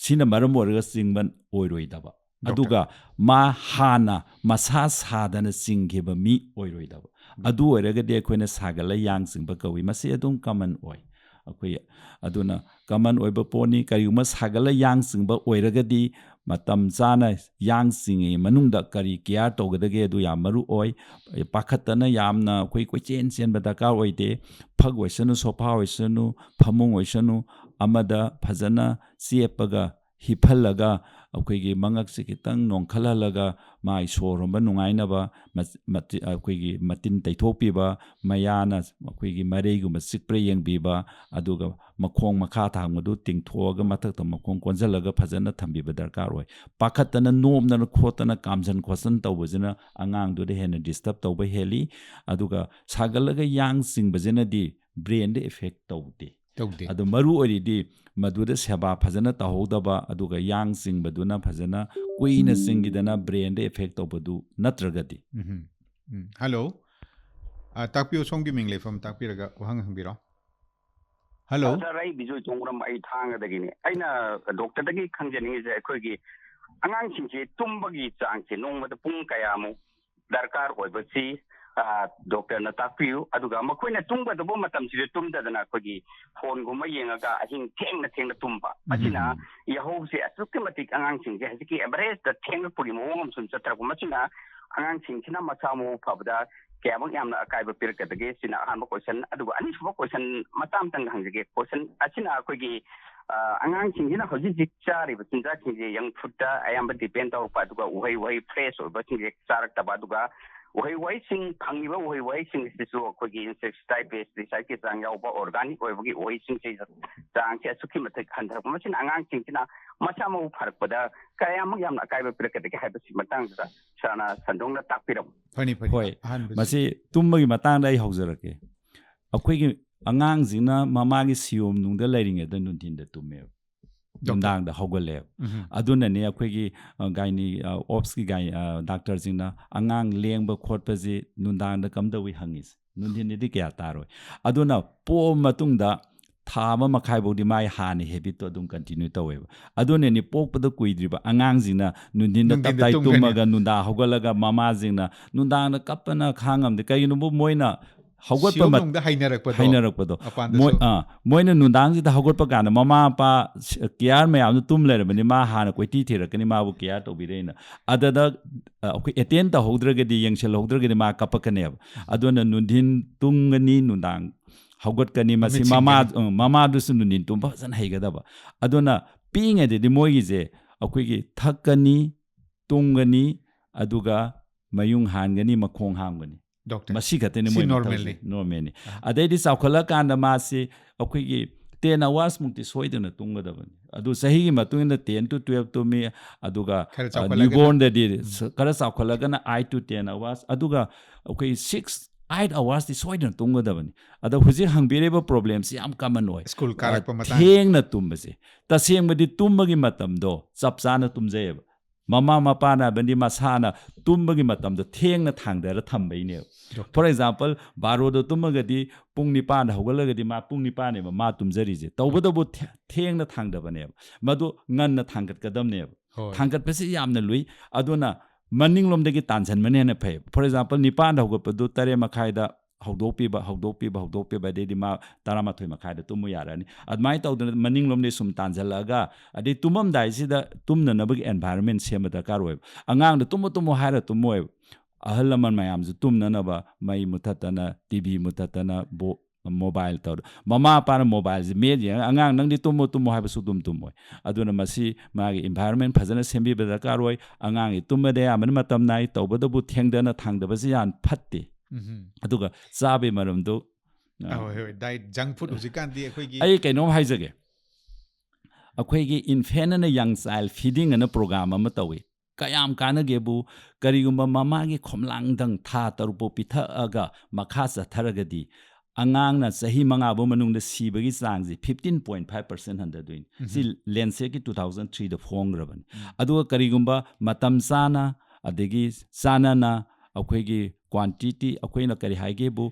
ꯁꯤꯅ ꯃꯔꯝ ꯑꯣꯏꯔꯒ ꯆꯤꯡꯕ ꯑꯣꯏꯔꯣꯏꯗꯕ꯫ ꯑꯗꯨꯒ ꯃꯥ ꯍꯥꯟꯅ ꯃꯁꯥ ꯁꯥꯗꯅ ꯆꯤꯡꯈꯤꯕ ꯃꯤ ꯑꯣꯏꯔꯣꯏꯗꯕ꯫ ꯑꯗꯨ ꯑꯣꯏꯔꯒꯗꯤ ꯑꯩꯈꯣꯏꯅ ꯁꯥꯒꯠꯂ ꯌꯥꯡ ꯆꯤꯡꯕ ꯀꯧꯏ꯫ ꯃꯁꯤ ꯑꯗꯨꯝ ꯀꯃꯟ ꯑꯣꯏ꯫ ꯑꯩꯈꯣꯏ ꯑꯗꯨꯅ ꯀꯃꯟ ꯑꯣꯏꯕ ꯄꯣꯠꯅꯤ꯫ ꯀꯔꯤꯒꯨꯝꯕ ꯁꯥꯒꯠꯂ ꯌꯥꯡ ꯆꯤꯡꯕ ꯑꯣꯏꯔꯒꯗꯤ ꯃꯇꯝ ꯆꯥꯅ ꯌꯥꯡ ꯆꯤꯡꯉꯤ ꯃꯅꯨꯡꯗ ꯀꯔꯤ ꯀꯤꯌꯥꯔ ꯇꯧꯒꯗꯒꯦ ꯑꯗꯨ ꯌꯥꯝ ꯃꯔꯨ ꯑꯣꯏ꯫ ꯄꯥꯈꯠꯇꯅ ꯌꯥꯝꯅ ꯑꯩꯈꯣꯏ ꯀꯣꯏꯆꯦꯟ ꯆꯦꯟꯕ ꯗꯔꯀꯥꯔ ꯑꯣꯏꯗꯦ꯫ ꯐꯛ ꯑꯣꯏꯁꯅꯨ, ꯁꯣꯐꯥ ꯑꯣꯏꯁꯅꯨ, ꯐꯃꯨꯡ ꯑꯣꯏꯁꯅꯨ, ꯑꯃꯗ ꯐꯖꯅ ꯆꯦꯞꯄꯒ ꯍꯤꯞꯍꯜꯂꯒ ꯑꯩꯈꯣꯏꯒꯤ ꯃꯉꯛꯁꯦ ꯈꯤꯇꯪ ꯅꯣꯡꯈꯠꯍꯜꯂꯒ ꯃꯥꯒꯤ ꯁꯣꯔ ꯍꯣꯟꯕ ꯅꯨꯡꯉꯥꯏꯅꯕ ꯃꯆ-, ꯃꯆ-, ꯑꯩꯈꯣꯏꯒꯤ ꯃꯇꯤꯟ ꯇꯩꯊꯣꯛꯄꯤꯕ, ꯃꯌꯥꯅ ꯑꯩꯈꯣꯏꯒꯤ ꯃꯔꯩꯒꯨꯝꯕ ꯆꯤꯛꯄ꯭ꯔꯥ ꯌꯦꯡꯕꯤꯕ, ꯑꯗꯨꯒ ꯃꯈꯣꯡ ꯃꯈꯥ ꯊꯥꯡꯕꯗꯨ ꯇꯤꯡꯊꯣꯛꯑꯒ ꯃꯊꯛꯇ ꯃꯈꯣꯡ ꯀꯣꯟꯁꯤꯜꯂꯒ ꯐꯖꯅ ꯊꯝꯕꯤꯕ ꯗꯔꯀꯥꯔ ꯑꯣꯏ꯫ ꯄꯥꯈꯠꯇꯅ ꯅꯣꯝꯗꯅ ꯈꯣꯠꯇꯅ ꯀꯥꯝꯖꯟ ꯈꯣꯠꯆꯟ ꯇꯧꯕꯁꯤꯅ ꯑꯉꯥꯡꯗꯨꯗ ꯍꯦꯟꯅ ꯗꯤꯁꯇꯔꯕ ꯇꯧꯕ ꯍꯦꯜꯂꯤ꯫ ꯑꯗꯨꯒ ꯁꯥꯒꯠꯂꯒ ꯌꯥꯡ ꯆꯤꯡꯕꯁꯤꯅꯗꯤ ꯕ꯭ꯔꯦꯟꯗ ꯏꯐꯦꯛ ꯇꯧꯗꯦ꯫ ꯇꯧꯗꯦ꯫ ꯑꯗꯣ ꯃꯔꯨ ꯑꯣꯏꯔꯤꯗꯤ ꯃꯗꯨꯗ ꯁꯦꯕꯥ ꯐꯖꯅ ꯇꯧꯍꯧꯗꯕ, ꯑꯗꯨꯒ ꯌꯥꯡ ꯆꯤꯡꯕꯗꯨꯅ ꯐꯖꯅ ꯀꯨꯏꯅ ꯆꯤꯡꯈꯤꯗꯅ ꯕ꯭ꯔꯦꯟꯗ ꯏꯐꯦꯛ ꯇꯧꯕꯗꯨ ꯅꯠꯇ꯭ꯔꯒꯗꯤ꯫ ꯎꯝ꯫ ꯎꯝ꯫ ꯍꯜꯂꯣ꯫ ꯑ, ꯇꯥꯛꯄꯤꯌꯨ, ꯁꯣꯝꯒꯤ ꯃꯤꯡ ꯂꯩꯐꯝ ꯇꯥꯛꯄꯤꯔꯒ ꯋꯥꯍꯪ ꯍꯪꯕꯤꯔꯣ꯫ ꯍꯜꯂꯣ꯫ ꯑ, ꯁꯥꯔ, ꯑꯩ ꯕꯤꯖꯣꯏ ꯆꯣꯡꯕ꯭ꯔꯝ, ꯑꯩ ꯊꯥꯡꯒꯗꯒꯤꯅꯤ꯫ ꯑꯩꯅ ꯗꯣꯛꯇꯔꯗꯒꯤ ꯈꯪꯖꯅꯤꯡꯉꯤꯁꯦ, ꯑꯩꯈꯣꯏꯒꯤ ꯑꯉꯥꯡꯁꯤꯡꯁꯦ ꯇꯨꯝꯕꯒꯤ ꯆꯥꯡꯁꯦ ꯅꯣꯡꯃꯗ ꯄꯨꯡ ꯀꯌꯥꯃꯨꯛ ꯗꯔꯀꯥꯔ ꯑꯣꯏꯕꯁꯤ, ꯑ, ꯗꯣꯛꯇꯔꯅ ꯇꯥꯛꯄꯤꯌꯨ꯫ ꯑꯗꯨꯒ ꯃꯈꯣꯏꯅ ꯇꯨꯝꯒꯗꯧꯕ ꯃꯇꯝꯁꯤꯗ ꯇꯨꯝꯗꯗꯅ ꯑꯩꯈꯣꯏꯒꯤ ꯐꯣꯟꯒꯨꯝꯕ ꯌꯦꯡꯉꯒ ꯑꯍꯤꯡ ꯊꯦꯡꯅ ꯊꯦꯡꯅ ꯇꯨꯝꯕ, ꯎꯝ꯫ ꯑꯁꯤꯅ ꯌꯥꯍꯧꯁꯦ ꯑꯁꯨꯛꯀꯤ ꯃꯇꯤꯛ ꯑꯉꯥꯡꯁꯤꯡꯁꯦ ꯍꯧꯖꯤꯛꯀꯤ ꯑꯦꯚꯔꯦꯖꯇ ꯊꯦꯡꯂꯛꯄꯒꯤ ꯃꯑꯣꯡ ꯑꯃ ꯁꯨꯝ ꯆꯠꯊꯔꯛꯄ, ꯃꯁꯤꯅ ꯑꯉꯥꯡꯁꯤꯡꯁꯤꯅ ꯃꯁꯥ ꯃꯎ ꯐꯕꯗ ꯀꯌꯥꯃꯨꯛ ꯌꯥꯝꯅ ꯑꯀꯥꯏꯕ ꯄꯤꯔꯛꯀꯗꯒꯦ? ꯁꯤꯅ ꯑꯍꯥꯟꯕ ꯀꯣꯏꯁꯟ꯫ ꯑꯗꯨꯒ ꯑꯅꯤꯁꯨꯕ ꯀꯣꯏꯁꯟ ꯃꯆꯥ ꯑꯃꯇꯪ ꯍꯪꯖꯒꯦ꯫ ꯀꯣꯏꯁꯟ ꯑꯁꯤꯅ ꯑꯩꯈꯣꯏꯒꯤ, ꯑ, ꯑꯉꯥꯡꯁꯤꯡꯁꯤꯅ ꯍꯧꯖꯤꯛ ꯍꯧꯖꯤꯛ ꯆꯥꯔꯤꯕ ꯆꯤꯟꯖꯥꯛꯁꯤꯡꯁꯦ ꯖꯪꯛ ꯐꯨꯗꯇ ꯑꯌꯥꯝꯕ ꯗꯤꯄꯦꯟ ꯇꯧꯔꯛꯄ, ꯑꯗꯨꯒ ꯎꯍꯩ ꯋꯥꯍꯩ ꯐ꯭ꯔꯦꯁ ꯑꯣꯏꯕꯁꯤꯡꯁꯦ ꯆꯥꯔꯛꯇꯕ, ꯑꯗꯨꯒ ꯎꯍꯩ ꯋꯥꯍꯩꯁꯤꯡ, ꯐꯪꯉꯤꯕ ꯎꯍꯩ ꯋꯥꯍꯩꯁꯤꯡ ꯑꯁꯤꯁꯨ ꯑꯩꯈꯣꯏꯒꯤ ꯏꯟꯁꯦꯛꯇꯤꯁꯥꯏꯠ, ꯄꯦꯁꯇꯤꯁꯥꯏꯠꯀꯤ ꯆꯥꯡ ꯌꯥꯎꯕ, ꯑꯣꯔꯒꯥꯅꯤꯛ ꯑꯣꯏꯕꯒꯤ ꯎꯍꯩꯁꯤꯡꯁꯦ ꯆꯥꯡꯁꯦ ꯑꯁꯨꯛꯀꯤ ꯃꯇꯤꯛ ꯍꯟꯊꯔꯛꯄ, ꯃꯁꯤꯅ ꯑꯉꯥꯡꯁꯤꯡꯁꯤꯅ ꯃꯁꯥ ꯃꯎ ꯐꯔꯛꯄꯗ ꯀꯌꯥꯃꯨꯛ ꯌꯥꯝꯅ ꯑꯀꯥꯏꯕ ꯄꯤꯔꯛꯀꯗꯒꯦ ꯍꯥꯏꯕꯁꯤ ꯃꯇꯥꯡꯗ ꯁꯥꯔꯅ ꯁꯟꯗꯣꯛꯅ ꯇꯥꯛꯄꯤꯔꯝꯃꯨ꯫ ꯐꯅꯤ, ꯐꯅꯤ꯫ ꯍꯣꯏ, ꯑꯍꯥꯟꯕꯁꯤ ꯃꯁꯤ ꯇꯨꯝꯕꯒꯤ ꯃꯇꯥꯡꯗ ꯑꯩ ꯍꯧꯖꯔꯛꯀꯦ꯫ ꯑꯩꯈꯣꯏꯒꯤ ꯑꯉꯥꯡꯁꯤꯡꯅ ꯃꯃꯥꯒꯤ ꯁꯤꯌꯣꯝ ꯅꯨꯡꯗ ꯂꯩꯔꯤꯉꯩꯗ ꯅꯨꯡꯊꯤꯟꯗ ꯇꯨꯝꯃꯦꯕ, ꯗꯣꯛꯇꯔ꯫ ꯅꯨꯡꯗꯥꯡꯗ ꯍꯧꯒꯠꯂꯦꯕ꯫ ꯎꯝ꯫ ꯑꯗꯨꯅꯅꯦ ꯑꯩꯈꯣꯏꯒꯤ, ꯑ, ꯒꯥꯏꯅꯤ, ꯑ, ꯑꯣꯞꯁꯀꯤ ꯒꯥꯏ-, ꯑ, ꯗꯥꯛꯇꯔꯁꯤꯡꯅ ꯑꯉꯥꯡ ꯂꯦꯡꯕ ꯈꯣꯠꯄꯁꯤ ꯅꯨꯡꯗꯥꯡꯗ ꯀꯝꯗꯧꯏ ꯍꯪꯉꯤꯁꯦ꯫ ꯅꯨꯡꯊꯤꯟꯗꯗꯤ ꯀꯌꯥ ꯇꯥꯔꯣꯏ꯫ ꯑꯗꯨꯅ ꯄꯣꯛꯑ ꯃꯇꯨꯡꯗ ꯊꯥ ꯊꯥ ꯑꯃ ꯃꯈꯥꯏꯐꯥꯎꯗꯤ ꯃꯥꯒꯤ ꯍꯥꯟꯅ ꯍꯦꯕꯤꯠꯇꯣ ꯑꯗꯨꯝ ꯀꯟꯇꯤꯅ꯭ꯌꯨ ꯇꯧꯋꯦꯕ꯫ ꯑꯗꯨꯅꯅꯤ ꯄꯣꯛꯄꯗ ꯀꯨꯏꯗ꯭ꯔꯤꯕ ꯑꯉꯥꯡꯁꯤꯡꯅ ꯅꯨꯡꯊꯤꯟꯗ ꯅꯨꯡꯊꯤꯟꯗ ꯇꯞꯇꯥꯏ ꯇꯨꯝꯒꯅꯤ꯫ ꯇꯨꯝꯃꯒ ꯅꯨꯡꯗꯥꯡ ꯍꯧꯒꯠꯂꯒ ꯃꯃꯥꯁꯤꯡꯅ ꯅꯨꯡꯗꯥꯡꯗ ꯀꯞꯄꯅ ꯈꯥꯡꯉꯝꯗꯦ꯫ ꯀꯩꯒꯤꯅꯣꯕꯨ ꯃꯣꯏꯅ ꯍꯧꯒꯠꯄ ꯃ- ꯁꯤꯌꯣꯛꯅꯨꯡꯗ ꯍꯩꯅꯔꯛꯄꯗꯣ꯫ ꯍꯩꯅꯔꯛꯄꯗꯣ꯫ ꯃꯄꯥꯟꯗꯁꯨ꯫ ꯃꯣꯏ ꯑꯥ, ꯃꯣꯏꯅ ꯅꯨꯡꯗꯥꯡꯁꯤꯗ ꯍꯧꯒꯠꯄ ꯀꯥꯟꯗ ꯃꯃꯥ ꯃꯄꯥ ꯀꯤꯌꯥꯔ ꯃꯌꯥꯝꯗꯨ ꯇꯨꯝ ꯂꯩꯔꯕꯅꯤ, ꯃꯥ ꯍꯥꯟꯅ ꯀꯣꯏꯊꯤ ꯊꯤꯔꯛꯀꯅꯤ, ꯃꯥꯕꯨ ꯀꯤꯌꯥꯔ ꯇꯧꯕꯤꯔꯦꯅ꯫ ꯑꯗꯨꯗ ꯑ, ꯑꯩꯈꯣꯏ ꯑꯦꯇꯦꯟ ꯇꯧꯍꯧꯗ꯭ꯔꯒꯗꯤ, ꯌꯦꯡꯁꯤꯜꯍꯧꯗ꯭ꯔꯒꯗꯤ ꯃꯥ ꯀꯞꯄꯛꯀꯅꯦꯕ꯫ ꯑꯗꯨꯅ ꯅꯨꯡꯊꯤꯟ ꯇꯨꯝꯒꯅꯤ, ꯅꯨꯡꯗꯥꯡ ꯍꯧꯒꯠꯀꯅꯤ꯫ ꯃꯁꯤ ꯃꯃꯤꯠ ꯃꯃꯥ ꯁꯤꯡꯒꯅꯤ꯫ ꯑ, ꯃꯃꯥꯗꯨꯁꯨ ꯅꯨꯡꯊꯤꯟ ꯇꯨꯝꯕ ꯐꯖꯅ ꯍꯩꯒꯗꯕ꯫ ꯑꯗꯨꯅ ꯄꯤꯛꯏꯉꯩꯗꯗꯤ ꯃꯣꯏꯒꯤꯁꯦ ꯑꯩꯈꯣꯏꯒꯤ ꯊꯛꯀꯅꯤ, ꯇꯨꯝꯒꯅꯤ, ꯑꯗꯨꯒ ꯃꯌꯨꯡ ꯍꯥꯟꯒꯅꯤ, ꯃꯈꯣꯡ ꯍꯥꯝꯒꯅꯤ꯫ ꯗꯣꯛꯇꯔ꯫ ꯃꯁꯤ ꯈꯛꯇꯅꯤ ꯁꯤ ꯃꯣꯏ ꯅꯣꯔꯃꯦꯜꯅꯤ꯫ ꯃꯊꯧꯁꯦ, ꯅꯣꯔꯃꯦꯜꯅꯤ꯫ ꯑꯥ꯫ ꯑꯗꯩꯗꯤ ꯆꯥꯎꯈꯠꯂꯀꯥꯟꯗ ꯃꯥꯁꯤ ꯑꯩꯈꯣꯏꯒꯤ ꯇꯦꯟ ꯑꯋꯥꯔꯁ ꯃꯨꯛꯇꯤ ꯁꯣꯏꯗꯅ ꯇꯨꯝꯒꯗꯕꯅꯤ꯫ ꯑꯗꯨ ꯆꯍꯤꯒꯤ ꯃꯇꯨꯡ ꯏꯟꯅ ꯇꯦꯟ to ꯇꯨꯌꯦꯜꯞ ꯇꯨꯝꯃꯤ, ꯑꯗꯨꯒ ꯈꯔ ꯑ, ꯆꯥꯎꯈꯠꯂꯒꯅ ꯅ꯭ꯌꯨꯕꯣꯔꯟꯗꯗꯤ ꯈꯔ ꯆꯥꯎꯈꯠꯂꯒꯅ ꯑꯥꯏꯠ to ꯇꯦꯟ ꯑꯋꯥꯔꯁ, ꯑꯗꯨꯒ ꯑꯩꯈꯣꯏ ꯁꯤꯛꯁ ꯑꯥꯏꯠ ꯑꯋꯥꯔꯁꯇꯤ ꯁꯣꯏꯗꯅ ꯇꯨꯝꯒꯗꯕꯅꯤ꯫ ꯑꯗꯣ ꯍꯧꯖꯤꯛ ꯍꯪꯕꯤꯔꯤꯕ ꯄ꯭ꯔꯣꯕ꯭ꯂꯦꯝꯁꯤ ꯌꯥꯝ ꯀꯃꯟ ꯑꯣꯏ꯫ ꯁ꯭ꯀꯨꯜ ꯀꯥꯔꯛꯄ ꯑ, ꯃꯇꯥꯡ꯫ ꯊꯦꯡꯅ ꯇꯨꯝꯕꯁꯦ꯫ ꯇꯁꯦꯡꯕꯗꯤ ꯇꯨꯝꯕꯒꯤ ꯃꯇꯝꯗꯣ ꯆꯞ ꯆꯥꯅ ꯇꯨꯝꯖꯩꯑꯕ꯫ ꯃꯃꯥ ꯃꯄꯥꯅ ꯍꯥꯏꯕꯗꯤ ꯃꯁꯥꯅ ꯇꯨꯝꯕꯒꯤ ꯃꯇꯝꯗꯣ ꯊꯦꯡꯅ ꯊꯥꯡꯗꯔ ꯊꯝꯕꯩꯅꯦꯕ꯫ ꯗꯣꯛꯇꯔ꯫ ꯐꯣꯔ ꯑꯦꯛꯖꯥꯝꯄꯜ, ꯕꯥꯔꯣꯗ ꯇꯨꯝꯃꯒꯗꯤ ꯄꯨꯡ ꯅꯤꯄꯥꯟꯗ ꯍꯧꯒꯠꯂꯒꯗꯤ ꯃꯥ ꯄꯨꯡ ꯅꯤꯄꯥꯟꯅꯦꯕ ꯃꯥ ꯇꯨꯝꯖꯔꯤꯁꯦ꯫ ꯇꯧꯕꯇꯕꯨ ꯊꯦ-, ꯊꯦꯡꯅ ꯊꯥꯡꯗꯕꯅꯦꯕ꯫ ꯃꯗꯨ ꯉꯟꯅ ꯊꯥꯡꯒꯠꯀꯗꯕꯅꯦꯕ꯫ ꯍꯣꯏ꯫ ꯊꯥꯡꯒꯠꯄꯁꯤ ꯌꯥꯝꯅ ꯂꯨꯏ꯫ ꯑꯗꯨꯅ ꯃꯅꯤꯡꯂꯣꯝꯗꯒꯤ ꯇꯥꯟꯁꯤꯟꯕꯅ ꯍꯦꯟꯅ ꯐꯩ꯫ ꯐꯣꯔ ꯑꯦꯛꯖꯥꯝꯄꯜ, ꯅꯤꯄꯥꯟꯗ ꯍꯧꯒꯠꯄꯗꯨ ꯇꯔꯦꯠ ꯃꯈꯥꯏꯗ ꯍꯧꯗꯣꯛꯄꯤꯕ, ꯍꯧꯗꯣꯛꯄꯤꯕ, ꯍꯧꯗꯣꯛꯄꯤꯕ, ꯑꯗꯩꯗꯤ ꯃꯥ ꯇꯔꯥꯃꯥꯊꯣꯏ ꯃꯈꯥꯏꯗ ꯇꯨꯝꯃꯨ ꯌꯥꯔꯅꯤ꯫ ꯑꯗꯨꯃꯥꯏꯅ ꯇꯧꯗꯅ ꯃꯅꯤꯡꯂꯣꯝꯗꯒꯤ ꯁꯨꯝ ꯇꯥꯟꯁꯤꯜꯂꯛꯑꯒ, ꯑꯗꯩ ꯇꯨꯝꯃꯝꯗꯥꯏꯁꯤꯗ ꯇꯨꯝꯅꯅꯕꯒꯤ ꯑꯦꯟꯚꯥꯏꯔꯟꯃꯦꯟ ꯁꯦꯝꯕ ꯗꯔꯀꯥꯔ ꯑꯣꯏꯕ꯫ ꯑꯉꯥꯡꯗ "ꯇꯨꯝꯃꯨ, ꯇꯨꯝꯃꯨ" ꯍꯥꯏꯔ ꯇꯨꯝꯃꯣꯏꯕ꯫ ꯑꯍꯜ ꯂꯃꯟ ꯃꯌꯥꯝꯁꯨ ꯇꯨꯝꯅꯅꯕ ꯃꯩ ꯃꯨꯊꯠꯇꯅ, ꯇꯤ ꯚꯤ ꯃꯨꯊꯠꯇꯅ, ꯕꯣ-, ꯃꯣꯕꯥꯏꯜ ꯇꯧꯔ-, ꯃꯃꯥ ꯃꯄꯥꯅ ꯃꯣꯕꯥꯏꯜꯁꯦ ꯃꯦꯠ ꯌꯦꯡꯉꯒ, "ꯑꯉꯥꯡ, ꯅꯪꯗꯤ ꯇꯨꯝꯃꯣ, ꯇꯨꯝꯃꯣ" ꯍꯥꯏꯕ ꯁꯨꯛꯇꯨꯝ ꯇꯨꯝꯃꯣꯏ꯫ ꯑꯗꯨꯅ ꯃꯁꯤ ꯃꯥꯒꯤ ꯏꯟꯚꯥꯏꯔꯟꯃꯦꯟ ꯐꯖꯅ ꯁꯦꯝꯕꯤꯕ ꯗꯔꯀꯥꯔ ꯑꯣꯏ꯫ ꯑꯉꯥꯡꯒꯤ ꯇꯨꯝꯕꯗꯤ ꯑꯌꯥꯝꯕꯅ ꯃꯇꯝ ꯅꯥꯏ, ꯇꯧꯕꯇꯕꯨ ꯊꯦꯡꯗꯅ ꯊꯥꯡꯗꯕꯁꯤ ꯌꯥꯝ ꯐꯠꯇꯦ꯫ ꯎꯝꯍꯨꯝ꯫ ꯑꯗꯨꯒ ꯆꯥꯕꯒꯤ ꯃꯔꯝꯗꯨ, ꯑ, ꯑ, ꯍꯣꯏ, ꯍꯣꯏ, ꯗꯥꯏꯠ, ꯖꯪꯛ ꯐꯨꯗ ꯍꯧꯖꯤꯛꯀꯥꯟꯗꯤ ꯑꯩꯈꯣꯏꯒꯤ꯫ ꯑꯩ ꯀꯩꯅꯣꯝ ꯍꯥꯏꯖꯒꯦ꯫ ꯑꯩꯈꯣꯏꯒꯤ Infant and Young Child Feeding ꯑꯅ ꯄ꯭ꯔꯣꯒ꯭ꯔꯥꯝ ꯑꯃ ꯇꯧꯏ꯫ ꯀꯌꯥꯝ ꯀꯥꯟꯅꯒꯦꯕꯨ, ꯀꯔꯤꯒꯨꯝꯕ ꯃꯃꯥꯒꯤ ꯈꯣꯝꯂꯥꯡꯗꯪ ꯊꯥ ꯇꯔꯨꯛ ꯐꯥꯎ ꯄꯤꯊꯛꯑꯒ ꯃꯈꯥ ꯆꯠꯊꯔꯒꯗꯤ, ꯑꯉꯥꯡꯅ ꯆꯍꯤ ꯃꯉꯥ ꯐꯥꯎ ꯃꯅꯨꯡꯗ ꯁꯤꯕꯒꯤ ꯆꯥꯡꯁꯤ fifteen point five percent ꯍꯟꯊꯗꯣꯏꯅꯤ꯫ ꯁꯤ ꯂꯦꯟꯁꯦꯠꯀꯤ two thousand threeꯗ ꯐꯣꯡꯈ꯭ꯔꯕꯅꯤ꯫ ꯎꯝ꯫ ꯑꯗꯨꯒ ꯀꯔꯤꯒꯨꯝꯕ ꯃꯇꯝ ꯆꯥꯅ, ꯑꯗꯒꯤ ꯆꯥꯅꯅ ꯑꯩꯈꯣꯏꯒꯤ quantity, ꯑꯩꯈꯣꯏꯅ ꯀꯔꯤ ꯍꯥꯏꯒꯦꯕꯨ,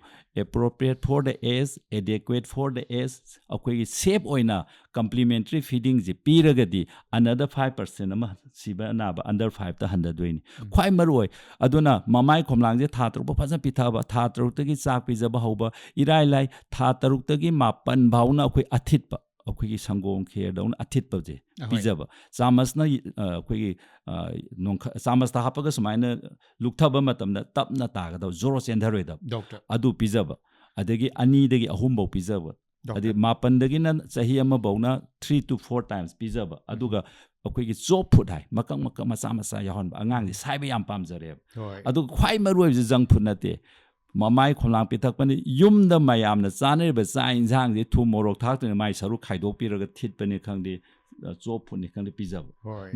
appropriate for the age, adequate for the age, ꯑꯩꯈꯣꯏꯒꯤ safe ꯑꯣꯏꯅ complementary feedingꯁꯦ ꯄꯤꯔꯒꯗꯤ another five percent ꯑꯃ ꯁꯤꯕ ꯑꯅꯥꯕ under fiveꯇ ꯍꯟꯊꯗꯣꯏꯅꯤ꯫ ꯈ꯭ꯋꯥꯏ ꯃꯔꯨ ꯑꯣꯏ꯫ ꯑꯗꯨꯅ ꯃꯃꯥꯏ ꯈꯣꯝꯂꯥꯡꯁꯦ ꯊꯥ ꯇꯔꯨꯛ ꯐꯥꯎ ꯐꯖꯅ ꯄꯤꯊꯕ, ꯊꯥ ꯇꯔꯨꯛꯇꯒꯤ ꯆꯥꯛ ꯄꯤꯖꯕ ꯍꯧꯕ, ꯏꯔꯥꯏ ꯂꯥꯏ ꯊꯥ ꯇꯔꯨꯛꯇꯒꯤ ꯃꯥꯄꯟ ꯐꯥꯎꯅ ꯑꯩꯈꯣꯏ ꯑꯊꯤꯠꯄ, ꯑꯩꯈꯣꯏꯒꯤ ꯁꯪꯒꯣꯝ ꯈꯦꯔꯗꯧꯅ ꯑꯊꯤꯠꯄꯁꯦ ꯄꯤꯖꯕ꯫ ꯆꯥꯃꯁꯅ, ꯑ, ꯑꯩꯈꯣꯏꯒꯤ, ꯑ, ꯅꯣꯡꯈ-, ꯆꯥꯃꯁꯇ ꯍꯥꯞꯄꯒ ꯁꯨꯃꯥꯏꯅ ꯂꯨꯛꯊꯕ ꯃꯇꯝꯗ ꯇꯞꯅ ꯇꯥꯒꯗꯕ, ꯖꯣꯔꯣ ꯆꯦꯟꯊꯔꯣꯏꯗꯕ꯫ ꯑꯗꯨ ꯄꯤꯖꯕ꯫ ꯑꯗꯒꯤ ꯑꯅꯤꯗꯒꯤ ꯑꯍꯨꯝ ꯐꯥꯎ ꯄꯤꯖꯕ꯫ ꯑꯗꯩ ꯃꯥꯄꯟꯗꯒꯤꯅ ꯆꯍꯤ ꯑꯃ ꯐꯥꯎꯅ three to four times ꯄꯤꯖꯕ꯫ ꯑꯗꯨꯒ ꯑꯩꯈꯣꯏꯒꯤ chop food ꯍꯥꯏ, ꯃꯀꯛ ꯃꯀꯛ ꯃꯆꯥ ꯃꯆꯥ ꯌꯥꯎꯍꯟꯕ, ꯑꯉꯥꯡꯁꯦ ꯁꯥꯏꯕ ꯌꯥꯝ ꯄꯥꯝꯖꯔꯦꯕ꯫ ꯑꯗꯨꯒ ꯈ꯭ꯋꯥꯏ ꯃꯔꯨ ꯑꯣꯏꯕꯁꯦ junk food ꯅꯠꯇꯦ, ꯃꯃꯥꯏ ꯈꯣꯝꯂꯥꯡ ꯄꯤꯊꯛꯄꯅꯤ꯫ ꯌꯨꯝꯗ ꯃꯌꯥꯝꯅ ꯆꯥꯅꯔꯤꯕ ꯆꯥꯛ ꯌꯦꯟꯁꯥꯡꯁꯦ ꯊꯨꯝ ꯃꯣꯔꯣꯛ ꯊꯥꯛꯇ꯭ꯔꯤꯉꯩ ꯃꯥꯏ ꯁꯔꯨꯛ ꯈꯥꯏꯗꯣꯛꯄꯤꯔꯒ ꯊꯤꯠꯄꯅꯤ ꯈꯪꯗꯦ, chop foodꯅꯤ ꯈꯪꯗꯦ ꯄꯤꯖꯕ꯫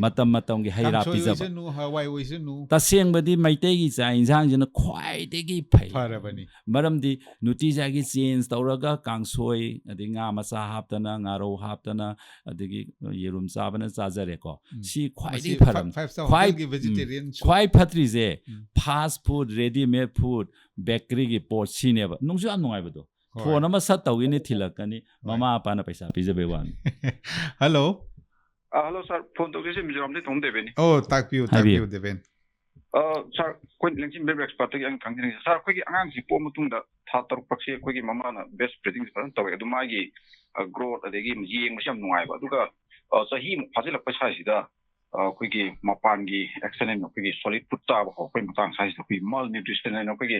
ꯃꯇꯝ ꯃꯇꯝꯒꯤ ꯍꯩ ꯔꯥ ꯀꯥꯡꯁꯣꯏ ꯄꯤꯖꯕ꯫ ꯑꯣꯏꯁꯅꯨ, ꯍꯋꯥꯏ ꯑꯣꯏꯁꯅꯨ꯫ ꯇꯁꯦꯡꯕꯗꯤ ꯃꯩꯇꯩꯒꯤ ꯆꯥꯛ ꯌꯦꯟꯁꯥꯡꯁꯤꯅ ꯈ꯭ꯋꯥꯏꯗꯒꯤ ꯐꯩ꯫ ꯐꯔꯕꯅꯤ꯫ ꯃꯔꯝꯗꯤ ꯅꯨꯡꯇꯤ ꯖꯥꯒꯤ change ꯇꯧꯔꯒ ꯀꯥꯡꯁꯣꯏ, ꯑꯗꯩ ꯉꯥ ꯃꯆꯥ ꯍꯥꯞꯇꯅ, ꯉꯥꯔꯧ ꯍꯥꯞꯇꯅ, ꯑꯗꯒꯤ ꯌꯦꯔꯨꯝ ꯆꯥꯕꯅ ꯆꯥꯖꯔꯦꯀꯣ꯫ ꯁꯤ ꯈ꯭ꯋꯥꯏꯗꯒꯤ ꯐꯔꯕꯅꯤ꯫ Five star ꯈ꯭ꯋꯥꯏ, hotelꯒꯤ ꯎꯝ, vegetarian ꯁꯨ꯫ ꯈ꯭ꯋꯥꯏ ꯐꯠꯇ꯭ꯔꯤꯁꯦ fast food, ready made food, bakeryꯒꯤ ꯄꯣꯠ ꯁꯤꯅꯦꯕ꯫ ꯅꯨꯡꯁꯨ ꯌꯥꯝ ꯅꯨꯡꯉꯥꯏꯕꯗꯣ꯫ Phone ꯑꯃ ꯁꯠ ꯇꯧꯈꯤꯅꯤ, ꯊꯤꯜꯂꯛꯀꯅꯤ꯫ ꯃꯃꯥ ꯃꯄꯥꯅ ꯄꯩꯁꯥ ꯄꯤꯖꯕꯩ ꯋꯥꯅꯤ꯫ Hello꯫ ꯑ, hello sir, phone ꯇꯧꯖꯔꯤꯁꯦ ꯃꯤꯖꯣꯔꯥꯝꯗꯒꯤ ꯇꯣꯝ ꯗꯦꯕꯦꯟꯅꯤ꯫ ꯑꯣ, ꯇꯥꯛꯄꯤꯌꯨ, ꯍꯥꯏꯕꯤꯌꯨ꯫ ꯇꯥꯛꯄꯤꯌꯨ, ꯗꯦꯕꯦꯟ꯫ ꯑ, sir, ꯑꯩꯈꯣꯏ ꯂꯦꯡꯁꯤꯟꯕ expertꯇꯒꯤ ꯑꯩꯅ ꯈꯪꯖꯅꯤꯡꯉꯤꯁꯦ, sir, ꯑꯩꯈꯣꯏꯒꯤ ꯑꯉꯥꯡꯁꯤ ꯄꯣꯛꯑ ꯃꯇꯨꯡꯗ ꯊꯥ ꯇꯔꯨꯛ ꯐꯥꯎꯁꯦ ꯑꯩꯈꯣꯏꯒꯤ ꯃꯃꯥꯅ breast feedingꯁꯦ ꯐꯖꯅ ꯇꯧꯋꯦ, ꯑꯗꯨ ꯃꯥꯒꯤ, ꯑ, growth ꯑꯗꯒꯤ ꯌꯦꯡꯕꯁꯦ ꯌꯥꯝ ꯅꯨꯡꯉꯥꯏꯕ, ꯑꯗꯨꯒ, ꯑ, ꯆꯍꯤꯃꯨꯛ ꯐꯥꯖꯤꯜꯂꯛꯄ ꯁ꯭ꯋꯥꯏꯁꯤꯗ, ꯑ, ꯑꯩꯈꯣꯏꯒꯤ ꯃꯄꯥꯟꯒꯤ external ꯑꯩꯈꯣꯏꯒꯤ solid food ꯆꯥꯕ ꯍꯧꯔꯛꯄꯒꯤ ꯃꯇꯥꯡ ꯁ꯭ꯋꯥꯏꯁꯤꯗ ꯑꯩꯈꯣꯏꯒꯤ malnutrition ꯍꯥꯏꯅ ꯑꯩꯈꯣꯏꯒꯤ,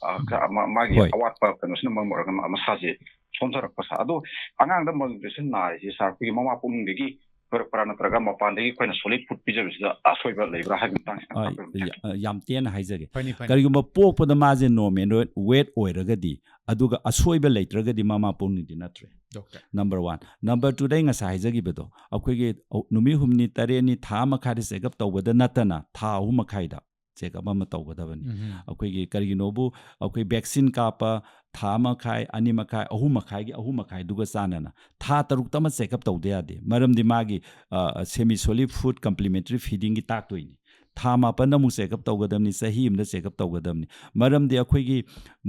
ꯑ, ꯈ-, ꯃ-, ꯃꯥꯒꯤ ꯍꯣꯏ꯫ ꯑꯋꯥꯠꯄ ꯀꯩꯅꯣꯁꯤꯅ ꯃꯔꯝ ꯑꯣꯏꯔꯒ ꯃ-, ꯃꯁꯥꯁꯦ ꯁꯣꯟꯊꯔꯛꯄ ꯁꯥ-, ꯑꯗꯣ ꯑꯉꯥꯡꯗ malnutrition ꯅꯥꯔꯤꯁꯦ sir, ꯑꯩꯈꯣꯏꯒꯤ ꯃꯃꯥ ꯄꯨꯛꯅꯨꯡꯗꯒꯤ ꯁꯣꯏꯔꯛꯄ꯭ꯔꯥ ꯅꯠꯇ꯭ꯔꯒ ꯃꯄꯥꯟꯗꯒꯤ ꯑꯩꯈꯣꯏꯅ solid food ꯄꯤꯖꯕꯁꯤꯗ ꯑꯁꯣꯏꯕ ꯂꯩꯕ꯭ꯔꯥ ꯍꯥꯏꯕꯒꯤ ꯃꯇꯥꯡꯁꯤꯗ ꯑ, ꯇꯥꯛꯄꯤꯌꯨ꯫ ꯌꯥ-, ꯑ, ꯌꯥꯝ ꯇꯦꯟꯅ ꯍꯥꯏꯖꯒꯦ꯫ ꯐꯅꯤ, ꯐꯅꯤ꯫ ꯀꯔꯤꯒꯨꯝꯕ ꯄꯣꯛꯄꯗ ꯃꯥꯁꯦ normal weight ꯑꯣꯏꯔꯒꯗꯤ, ꯑꯗꯨꯒ ꯑꯁꯣꯏꯕ ꯂꯩꯇ꯭ꯔꯒꯗꯤ ꯃꯃꯥ ꯄꯨꯛꯅꯨꯡꯗꯤ ꯅꯠꯇ꯭ꯔꯦ꯫ Doctor꯫ Number one꯫ Number twoꯗ ꯑꯩ ꯉꯁꯥꯏ ꯍꯥꯏꯖꯈꯤꯕꯗꯣ, ꯑꯩꯈꯣꯏꯒꯤ ꯅꯨꯃꯤꯠ ꯍꯨꯝꯅꯤ, ꯇꯔꯦꯠꯅꯤ, ꯊꯥ ꯑꯃ ꯃꯈꯥꯏꯗ check up ꯇꯧꯕꯗ ꯅꯠꯇꯅ ꯊꯥ ꯑꯍꯨꯝ ꯃꯈꯥꯏꯗ check up ꯑꯃ ꯇꯧꯒꯗꯕꯅꯤ꯫ ꯎꯝ꯫ ꯑꯩꯈꯣꯏꯒꯤ ꯀꯔꯤꯒꯤꯅꯣꯕꯨ, ꯑꯩꯈꯣꯏ vaccine ꯀꯥꯞꯄ ꯊꯥ ꯑꯃ ꯃꯈꯥꯏ, ꯑꯅꯤ ꯃꯈꯥꯏ, ꯑꯍꯨꯝ ꯃꯈꯥꯏꯒꯤ ꯑꯍꯨꯝ ꯃꯈꯥꯏꯗꯨꯒ ꯆꯥꯟꯅꯅ ꯊꯥ ꯇꯔꯨꯛꯇ ꯑꯃ check up ꯇꯧꯗ ꯌꯥꯗꯦ꯫ ꯃꯔꯝꯗꯤ ꯃꯥꯒꯤ, ꯑ, semi solid food complementary feedingꯒꯤ ꯇꯥꯛꯇꯣꯏꯅꯤ꯫ ꯊꯥ ꯃꯥꯄꯟꯗ ꯑꯃꯨꯛ ꯆꯦꯛꯑꯞ ꯇꯧꯒꯗꯕꯅꯤ, ꯆꯍꯤ ꯑꯃꯗ ꯆꯦꯛꯑꯞ ꯇꯧꯒꯗꯕꯅꯤ꯫ ꯃꯔꯝꯗꯤ ꯑꯩꯈꯣꯏꯒꯤ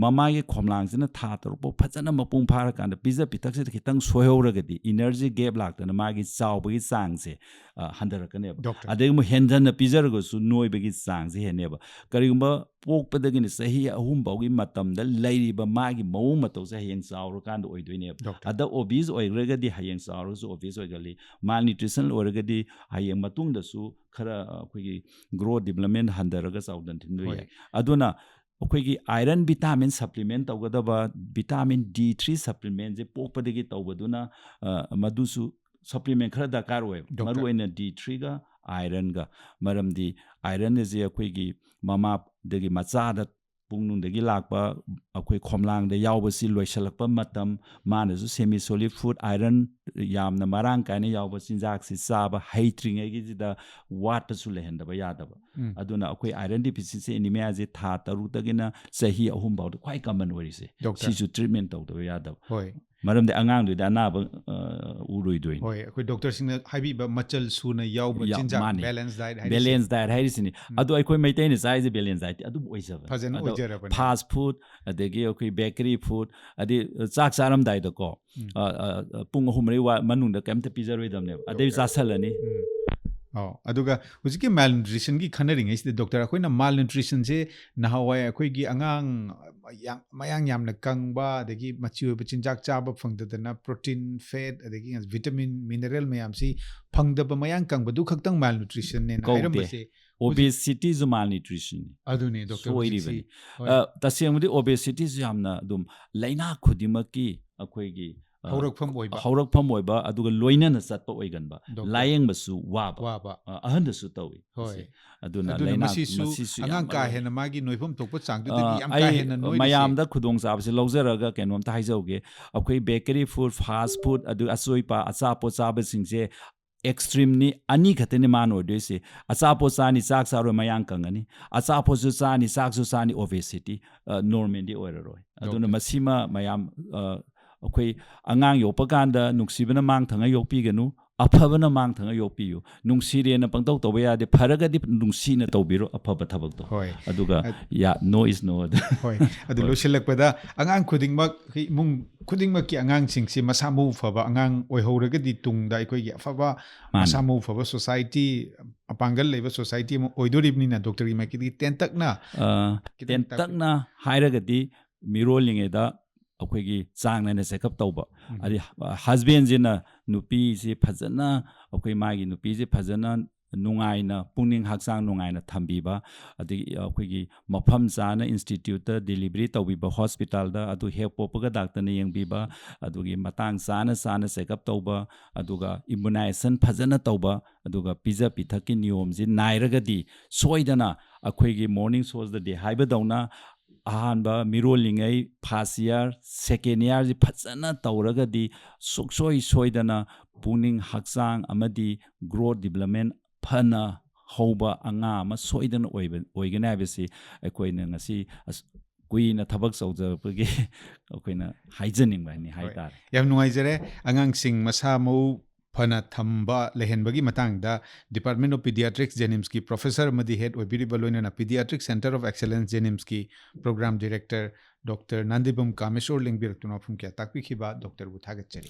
ꯃꯃꯥꯒꯤ ꯈꯣꯝꯂꯥꯡꯁꯤꯅ ꯊꯥ ꯇꯔꯨꯛ ꯐꯥꯎ ꯐꯖꯅ ꯃꯄꯨꯡ ꯐꯥꯔꯀꯥꯟꯗ ꯄꯤꯖ ꯄꯤꯊꯛꯁꯤꯗ ꯈꯤꯇꯪ ꯁꯣꯏꯍꯧꯔꯒꯗꯤ, ꯏꯅꯔꯖꯤ ꯒꯦꯞ ꯂꯥꯛꯇꯅ ꯃꯥꯒꯤ ꯆꯥꯎꯕꯒꯤ ꯆꯥꯡꯁꯦ ꯑ, ꯍꯟꯊꯔꯛꯀꯅꯦꯕ꯫ ꯗꯣꯛꯇꯔ꯫ ꯑꯗꯩ ꯑꯃꯨꯛ ꯍꯦꯟꯖꯟꯅ ꯄꯤꯖꯔꯒꯁꯨ ꯅꯣꯏꯕꯒꯤ ꯆꯥꯡꯁꯦ ꯍꯦꯟꯅꯦꯕ꯫ ꯀꯔꯤꯒꯨꯝꯕ ꯄꯣꯛꯄꯗꯒꯤꯅ ꯆꯍꯤ ꯑꯍꯨꯝ ꯐꯥꯎꯒꯤ ꯃꯇꯝꯗ ꯂꯩꯔꯤꯕ ꯃꯥꯒꯤ ꯃꯑꯣꯡ ꯃꯇꯧꯁꯦ ꯍꯌꯦꯡ ꯆꯥꯎꯔꯀꯥꯟꯗ ꯑꯣꯏꯗꯣꯏꯅꯦꯕ꯫ ꯗꯣꯛꯇꯔ꯫ ꯑꯗ ꯑꯣꯕꯤꯁ ꯑꯣꯏꯈ꯭ꯔꯒꯗꯤ ꯍꯌꯦꯡ ꯆꯥꯎꯔꯒꯁꯨ ꯑꯣꯕꯤꯁ ꯑꯣꯏꯒꯜꯂꯤ꯫ ꯃꯥꯜꯅ꯭ꯌꯨꯇ꯭ꯔꯤꯁꯟ ꯑꯣꯏꯔꯒꯗꯤ ꯍꯌꯦꯡ ꯃꯇꯨꯡꯗꯁꯨ ꯈꯔ ꯑꯩꯈꯣꯏꯒꯤ ꯒ꯭ꯔꯣ ꯗꯤꯕꯂꯞꯃꯦꯟ ꯍꯟꯊꯔꯒ ꯆꯥꯎꯗꯅ ꯊꯤꯟꯕ ꯍꯣꯏ꯫ ꯌꯥꯏ꯫ ꯑꯗꯨꯅ ꯑꯩꯈꯣꯏꯒꯤ ꯑꯥꯏꯔꯟ ꯚꯤꯇꯥꯃꯤꯟ ꯁꯄ꯭ꯂꯤꯃꯦꯟ ꯇꯧꯒꯗꯕ, ꯚꯤꯇꯥꯃꯤꯟ ꯗꯤ ꯊ꯭ꯔꯤ ꯁꯄ꯭ꯂꯤꯃꯦꯟꯁꯦ ꯄꯣꯛꯄꯗꯒꯤ ꯇꯧꯕꯗꯨꯅ ꯑ, ꯃꯗꯨꯁꯨ ꯁꯄ꯭ꯂꯤꯃꯦꯟ ꯈꯔ ꯗꯔꯀꯥꯔ ꯑꯣꯏꯌꯦꯕ꯫ ꯗꯣꯛꯇꯔ꯫ ꯃꯔꯨꯑꯣꯏꯅ ꯗꯤ ꯊ꯭ꯔꯤꯒ ꯑꯥꯏꯔꯟꯒ꯫ ꯃꯔꯝꯗꯤ ꯑꯥꯏꯔꯟ ꯑꯁꯤ ꯑꯩꯈꯣꯏꯒꯤ ꯃꯃꯥꯗꯒꯤ ꯃꯆꯥꯗ ꯄꯨꯡꯅꯨꯡꯗꯒꯤ ꯂꯥꯛꯄ ꯑꯩꯈꯣꯏ ꯈꯣꯝꯂꯥꯡꯗ ꯌꯥꯎꯕꯁꯤ ꯂꯣꯏꯁꯤꯜꯂꯛꯄ ꯃꯇꯝ, ꯃꯥꯅꯁꯨ ꯁꯦꯃꯤ ꯁꯣꯂꯤꯠ ꯐꯨꯗ, ꯑꯥꯏꯔꯟ ꯌꯥꯝꯅ ꯃꯔꯥꯡ ꯀꯥꯏꯅ ꯌꯥꯎꯕ ꯆꯤꯟꯖꯥꯛꯁꯤ ꯆꯥꯕ ꯍꯩꯇ꯭ꯔꯤꯉꯩꯒꯤꯁꯤꯗ ꯋꯥꯠꯄꯁꯨ ꯂꯩꯍꯟꯗꯕ ꯌꯥꯗꯕ꯫ ꯎꯝ꯫ ꯑꯗꯨꯅ ꯑꯩꯈꯣꯏ ꯑꯥꯏꯔꯟ ꯗꯤꯐꯤꯁꯤꯠꯁꯤ ꯑꯦꯅꯤꯃꯤꯌꯥꯁꯤ ꯊꯥ ꯇꯔꯨꯛꯇꯒꯤꯅ ꯆꯍꯤ ꯑꯍꯨꯝ ꯐꯥꯎꯗ ꯈ꯭ꯋꯥꯏ ꯀꯃꯟ ꯑꯣꯏꯔꯤꯁꯦ꯫ ꯗꯣꯛꯇꯔ꯫ ꯁꯤꯁꯨ ꯇ꯭ꯔꯤꯠꯃꯦꯟ ꯇꯧꯗꯕ ꯌꯥꯗꯕ꯫ ꯍꯣꯏ꯫ ꯃꯔꯝꯗꯤ ꯑꯉꯥꯡꯗꯨꯗꯤ ꯑꯅꯥꯕ, ꯑ, ꯎꯔꯣꯏꯗꯣꯏꯅꯤ꯫ ꯍꯣꯏ, ꯑꯩꯈꯣꯏ ꯗꯣꯛꯇꯔꯁꯤꯡꯅ ꯍꯥꯏꯕꯤꯕ ꯃꯆꯜ ꯁꯨꯅ ꯌꯥꯎꯕ ꯌꯥ-, ꯆꯤꯟꯖꯥꯛ, ꯃꯥꯅꯤ꯫ ꯕꯦꯂꯦꯟꯁ ꯗꯥꯏꯠ ꯍꯥꯏꯔꯤꯁꯦ꯫ ꯕꯦꯂꯦꯟꯁ ꯗꯥꯏꯠ ꯍꯥꯏꯔꯤꯁꯤꯅꯤ꯫ ꯎꯝ꯫ ꯑꯗꯣ ꯑꯩꯈꯣꯏ ꯃꯩꯇꯩꯅ ꯆꯥꯔꯤꯁꯦ ꯕꯦꯂꯦꯟꯁ ꯗꯥꯏꯠꯇꯤ ꯑꯗꯨꯝ ꯑꯣꯏꯖꯕꯅꯤ꯫ ꯐꯖꯅ ꯑꯗꯣ ꯑꯣꯏꯖꯔꯕꯅꯦ꯫ ꯐꯥꯁ ꯐꯨꯗ, ꯑꯗꯒꯤ ꯑꯩꯈꯣꯏ ꯕꯦꯀꯔꯤ ꯐꯨꯗ, ꯑꯗꯩ ꯆꯥꯛ ꯆꯥꯔꯝꯗꯥꯏꯗꯀꯣ, ꯎꯝ꯫ ꯑ, ꯑ, ꯑ, ꯄꯨꯡ ꯑꯍꯨꯝ ꯃꯔꯤ ꯋꯥ-, ꯃꯅꯨꯡꯗ ꯀꯩꯝꯇ ꯄꯤꯖꯔꯣꯏꯗꯕꯅꯦꯕ꯫ ꯑꯗꯩ ꯗꯣꯛꯇꯔ꯫ ꯆꯥꯁꯜꯂꯅꯤ꯫ ꯎꯝ꯫ ꯑꯣ, ꯑꯗꯨꯒ ꯍꯧꯖꯤꯛꯀꯤ ꯃꯥꯜꯅ꯭ꯌꯨꯇ꯭ꯔꯤꯁꯟꯒꯤ ꯈꯟꯅꯔꯤꯉꯩꯁꯤꯗ ꯗꯣꯛꯇꯔ, ꯑꯩꯈꯣꯏꯅ ꯃꯥꯜꯅ꯭ꯌꯨꯇ꯭ꯔꯤꯁꯟꯁꯦ ꯅꯍꯥꯟꯋꯥꯏ ꯑꯩꯈꯣꯏꯒꯤ ꯑꯉꯥꯡ ꯌꯥꯝ, ꯃꯌꯥꯡ ꯌꯥꯝꯅ ꯀꯪꯕ, ꯑꯗꯒꯤ ꯃꯆꯤ ꯑꯣꯏꯕ ꯆꯤꯟꯖꯥꯛ ꯆꯥꯕ ꯐꯪꯗꯗꯅ ꯄ꯭ꯔꯣꯇꯤꯟ, ꯐꯦꯠ, ꯑꯗꯒꯤ ꯚꯤꯇꯥꯃꯤꯟ, ꯃꯤꯅꯔꯦꯜ ꯃꯌꯥꯝꯁꯤ ꯐꯪꯗꯕ ꯃꯌꯥꯡ ꯀꯪꯕꯗꯨ ꯈꯛꯇꯪ ꯃꯥꯜꯅ꯭ꯌꯨꯇ꯭ꯔꯤꯁꯟꯅꯦꯅ ꯀꯧꯗꯦ꯫ ꯍꯥꯏꯔꯝꯕꯁꯦ ꯑꯣꯕꯦꯁꯤꯇꯤꯁꯨ ꯃꯥꯜꯅ꯭ꯌꯨꯇ꯭ꯔꯤꯁꯟꯅꯤ꯫ ꯑꯗꯨꯅꯤ ꯗꯣꯛꯇꯔ, ꯍꯧꯖꯤꯛꯁꯤ꯫ ꯁꯣꯏꯔꯤꯕꯅꯤ꯫ ꯍꯣꯏ꯫ ꯑ, ꯇꯁꯦꯡꯕꯗꯤ ꯑꯣꯕꯦꯁꯤꯇꯤꯁꯨ ꯌꯥꯝꯅ ꯑꯗꯨꯝ ꯂꯥꯏꯅꯥ ꯈꯨꯗꯤꯡꯃꯛꯀꯤ ꯑꯩꯈꯣꯏꯒꯤ, ꯑ, ꯍꯧꯔꯛꯐꯝ ꯑꯣꯏꯕ꯫ ꯍꯧꯔꯛꯐꯝ ꯑꯣꯏꯕ, ꯑꯗꯨꯒ ꯂꯣꯏꯅꯅ ꯆꯠꯄ ꯑꯣꯏꯒꯟꯕ, ꯗꯣꯛꯇꯔ꯫ ꯂꯥꯌꯦꯡꯕꯁꯨ ꯋꯥꯕ, ꯋꯥꯕ꯫ ꯑ, ꯑꯍꯟꯗꯁꯨ ꯇꯧꯏ꯫ ꯍꯣꯏ꯫ ꯑꯁꯤ꯫ ꯑꯗꯨꯅ ꯑꯗꯨꯅ ꯂꯥꯏꯅꯥ ꯃꯁꯤꯁꯨ ꯃꯁꯤꯁꯨ ꯌꯥꯝ ꯑꯉꯥꯡ ꯀꯥ ꯃꯔꯨ ꯑꯣꯏ꯫ ꯍꯦꯟꯅ ꯃꯥꯒꯤ ꯅꯣꯏꯐꯝ ꯊꯣꯛꯄ ꯆꯥꯡꯗꯨꯗꯒꯤ ꯑ, ꯌꯥꯝ ꯀꯥ ꯑꯩ ꯍꯦꯟꯅ ꯅꯣꯏꯔꯤꯁꯦ꯫ ꯃꯌꯥꯝꯗ ꯈꯨꯗꯣꯡꯆꯥꯕꯁꯤ ꯂꯧꯖꯔꯒ ꯀꯩꯅꯣꯝꯇ ꯍꯥꯏꯖꯍꯧꯒꯦ꯫ ꯑꯩꯈꯣꯏ ꯕꯦꯀꯔꯤ ꯐꯨꯗ, ꯐꯥꯁ ꯐꯨꯗ, ꯑꯗꯨ ꯑꯆꯣꯏꯄ ꯑꯆꯥꯄꯣꯠ ꯆꯥꯕꯁꯤꯡꯁꯦ ꯑꯦꯛꯁꯇ꯭ꯔꯤꯝꯅꯤ, ꯑꯅꯤ ꯈꯛꯇꯅꯤ ꯃꯥꯅ ꯑꯣꯏꯗꯣꯏꯁꯦ꯫ ꯑꯆꯥꯄꯣꯠ ꯆꯥꯅꯤ, ꯆꯥꯛ ꯆꯥꯔꯣꯏ, ꯃꯌꯥꯡ ꯀꯪꯉꯅꯤ꯫ ꯑꯆꯥꯄꯣꯠꯁꯨ ꯆꯥꯅꯤ, ꯆꯥꯛꯁꯨ ꯆꯥꯅꯤ, ꯑꯣꯕꯦꯁꯤꯇꯤ, ꯑ, ꯅꯣꯔꯃꯦꯜꯗꯤ ꯑꯣꯏꯔꯔꯣꯏ꯫ ꯑꯗꯨꯅ ꯗꯣꯛꯇꯔ꯫ ꯃꯁꯤꯃ ꯃꯌꯥꯝ, ꯑ, ꯑꯩꯈꯣꯏ ꯑꯉꯥꯡ ꯌꯣꯛꯄ ꯀꯥꯟꯗ ꯅꯨꯡꯁꯤꯕꯅ ꯃꯥꯡ ꯊꯪꯉ ꯌꯣꯛꯄꯤꯒꯅꯨ꯫ ꯑꯐꯕꯅ ꯃꯥꯡ ꯊꯪꯉ ꯌꯣꯛꯄꯤꯌꯨ꯫ ꯅꯨꯡꯁꯤꯔꯦꯅ ꯄꯪꯇꯧ ꯇꯧꯕ ꯌꯥꯗꯦ, ꯐꯔꯒꯗꯤ ꯅꯨꯡꯁꯤꯅ ꯇꯧꯕꯤꯔꯣ ꯑꯐꯕ ꯊꯕꯛꯇꯣ꯫ ꯍꯣꯏ꯫ ꯑꯗꯨꯒ ꯑ- ꯌꯥ, no is no ꯑꯗꯨ꯫ ꯍꯣꯏ꯫ ꯑꯗꯨ ꯍꯣꯏ꯫ ꯂꯣꯏꯁꯤꯜꯂꯛꯄꯗ ꯑꯉꯥꯡ ꯈꯨꯗꯤꯡꯃꯛ, ꯏꯃꯨꯡ ꯈꯨꯗꯤꯡꯃꯛꯀꯤ ꯑꯉꯥꯡꯁꯤꯡꯁꯤ ꯃꯁꯥ ꯃꯎ ꯐꯕ ꯑꯉꯥꯡ ꯑꯣꯏꯍꯧꯔꯒꯗꯤ ꯇꯨꯡꯗ ꯑꯩꯈꯣꯏꯒꯤ ꯑꯐꯕ, ꯃꯥꯅꯤ꯫ ꯃꯁꯥ ꯃꯎ ꯐꯕ ꯁꯣꯁꯥꯏꯇꯤ, ꯃꯄꯥꯡꯒꯜ ꯂꯩꯕ ꯁꯣꯁꯥꯏꯇꯤ ꯑꯃ ꯑꯣꯏꯗꯣꯔꯤꯕꯅꯤꯅ ꯗꯣꯛꯇꯔꯒꯤ ꯃꯥꯏꯀꯩꯗꯒꯤ ꯇꯦꯟꯇꯛꯅ ꯑ, ꯈꯤꯇꯪ ꯇꯥꯛꯄꯤ- ꯇꯦꯟꯇꯛꯅ ꯍꯥꯏꯔꯒꯗꯤ ꯃꯤꯔꯣꯜꯂꯤꯉꯩꯗ ꯑꯩꯈꯣꯏꯒꯤ ꯆꯥꯡ ꯅꯥꯏꯅ ꯆꯦꯛꯑꯞ ꯇꯧꯕ꯫ ꯎꯝ꯫ ꯑꯗꯩ ꯍꯁꯕꯦꯟꯁꯤꯅ ꯅꯨꯄꯤꯁꯤ ꯐꯖꯅ, ꯑꯩꯈꯣꯏ ꯃꯥꯒꯤ ꯅꯨꯄꯤꯁꯤ ꯐꯖꯅ ꯅꯨꯡꯉꯥꯏꯅ, ꯄꯨꯛꯅꯤꯡ ꯍꯛꯆꯥꯡ ꯅꯨꯡꯉꯥꯏꯅ ꯊꯝꯕꯤꯕ, ꯑꯗꯒꯤ ꯑꯩꯈꯣꯏꯒꯤ ꯃꯐꯝ ꯆꯥꯅ ꯏꯟꯁꯇꯤꯇ꯭ꯌꯨꯠꯇ ꯗꯤꯂꯤꯚꯔꯤ ꯇꯧꯕꯤꯕ, ꯍꯣꯁꯄꯤꯇꯥꯜꯗ ꯑꯗꯨ ꯍꯦꯛ ꯄꯣꯛꯄꯒ ꯗꯥꯛꯇꯔꯅ ꯌꯦꯡꯕꯤꯕ, ꯑꯗꯨꯒꯤ ꯃꯇꯥꯡ ꯆꯥꯅ ꯆꯥꯅ ꯆꯦꯛꯑꯞ ꯇꯧꯕ, ꯑꯗꯨꯒ ꯏꯝꯃꯨꯅꯥꯏꯖꯦꯁꯟ ꯐꯖꯅ ꯇꯧꯕ, ꯑꯗꯨꯒ ꯄꯤꯖ ꯄꯤꯊꯛꯀꯤ ꯅꯤꯌꯣꯝꯁꯤ ꯅꯥꯏꯔꯒꯗꯤ ꯁꯣꯏꯗꯅ ꯑꯩꯈꯣꯏꯒꯤ ꯃꯣꯔꯅꯤꯡ ꯁꯣꯁꯇꯗꯤ ꯍꯥꯏꯕꯗꯧꯅ ꯑꯍꯥꯟꯕ ꯃꯤꯔꯣꯜꯂꯤꯉꯩ ꯐꯥꯔꯁ ꯏꯌꯥꯔ, ꯁꯦꯀꯦꯟ ꯏꯌꯥꯔꯁꯤ ꯐꯖꯅ ꯇꯧꯔꯒꯗꯤ ꯁꯨꯡꯁꯣꯏ ꯁꯣꯏꯗꯅ ꯄꯨꯛꯅꯤꯡ ꯍꯛꯆꯥꯡ ꯑꯃꯗꯤ ꯒ꯭ꯔꯣꯠ ꯗꯤꯕꯂꯞꯃꯦꯟ ꯐꯅ ꯍꯧꯕ ꯑꯉꯥꯡ ꯑꯃ ꯁꯣꯏꯗꯅ ꯑꯣꯏꯕ, ꯑꯣꯏꯒꯅꯤ ꯍꯥꯏꯕꯁꯤ ꯑꯩꯈꯣꯏꯅ ꯉꯁꯤ ꯑꯁ-, ꯀꯨꯏꯅ ꯊꯕꯛ ꯇꯧꯖꯔꯛꯄꯒꯤ ꯑꯩꯈꯣꯏꯅ ꯍꯥꯏꯖꯅꯤꯡꯕ ꯍꯥꯏꯅꯤ ꯍꯣꯏ꯫ ꯍꯥꯏꯇꯥꯔꯦ꯫ ꯌꯥꯝ ꯅꯨꯡꯉꯥꯏꯖꯔꯦ꯫ ꯑꯉꯥꯡꯁꯤꯡ ꯃꯁꯥ ꯃꯎ ꯐꯅ ꯊꯝꯕ ꯂꯩꯍꯟꯕꯒꯤ ꯃꯇꯥꯡꯗ Department of Pediatrics JNIMSꯀꯤ ꯄ꯭ꯔꯣꯐꯦꯁꯔ ꯑꯃꯗꯤ ꯍꯦꯗ ꯑꯣꯏꯕꯤꯔꯤꯕ, ꯂꯣꯏꯅꯅ Pediatric Center of Excellence JNIMSꯀꯤ ꯄ꯭ꯔꯣꯒ꯭ꯔꯥꯝ ꯗꯤꯔꯦꯛꯇꯔ ꯗꯣꯛꯇꯔ ꯅꯥꯟꯗꯤꯕꯝ ꯀꯥꯃꯦꯁꯣꯔ ꯂꯦꯡꯕꯤꯔꯛꯇꯨꯅ ꯃꯐꯝ ꯀꯌꯥ ꯇꯥꯛꯄꯤꯈꯤꯕ ꯗꯣꯛꯇꯔꯕꯨ ꯊꯥꯒꯠꯆꯔꯤ꯫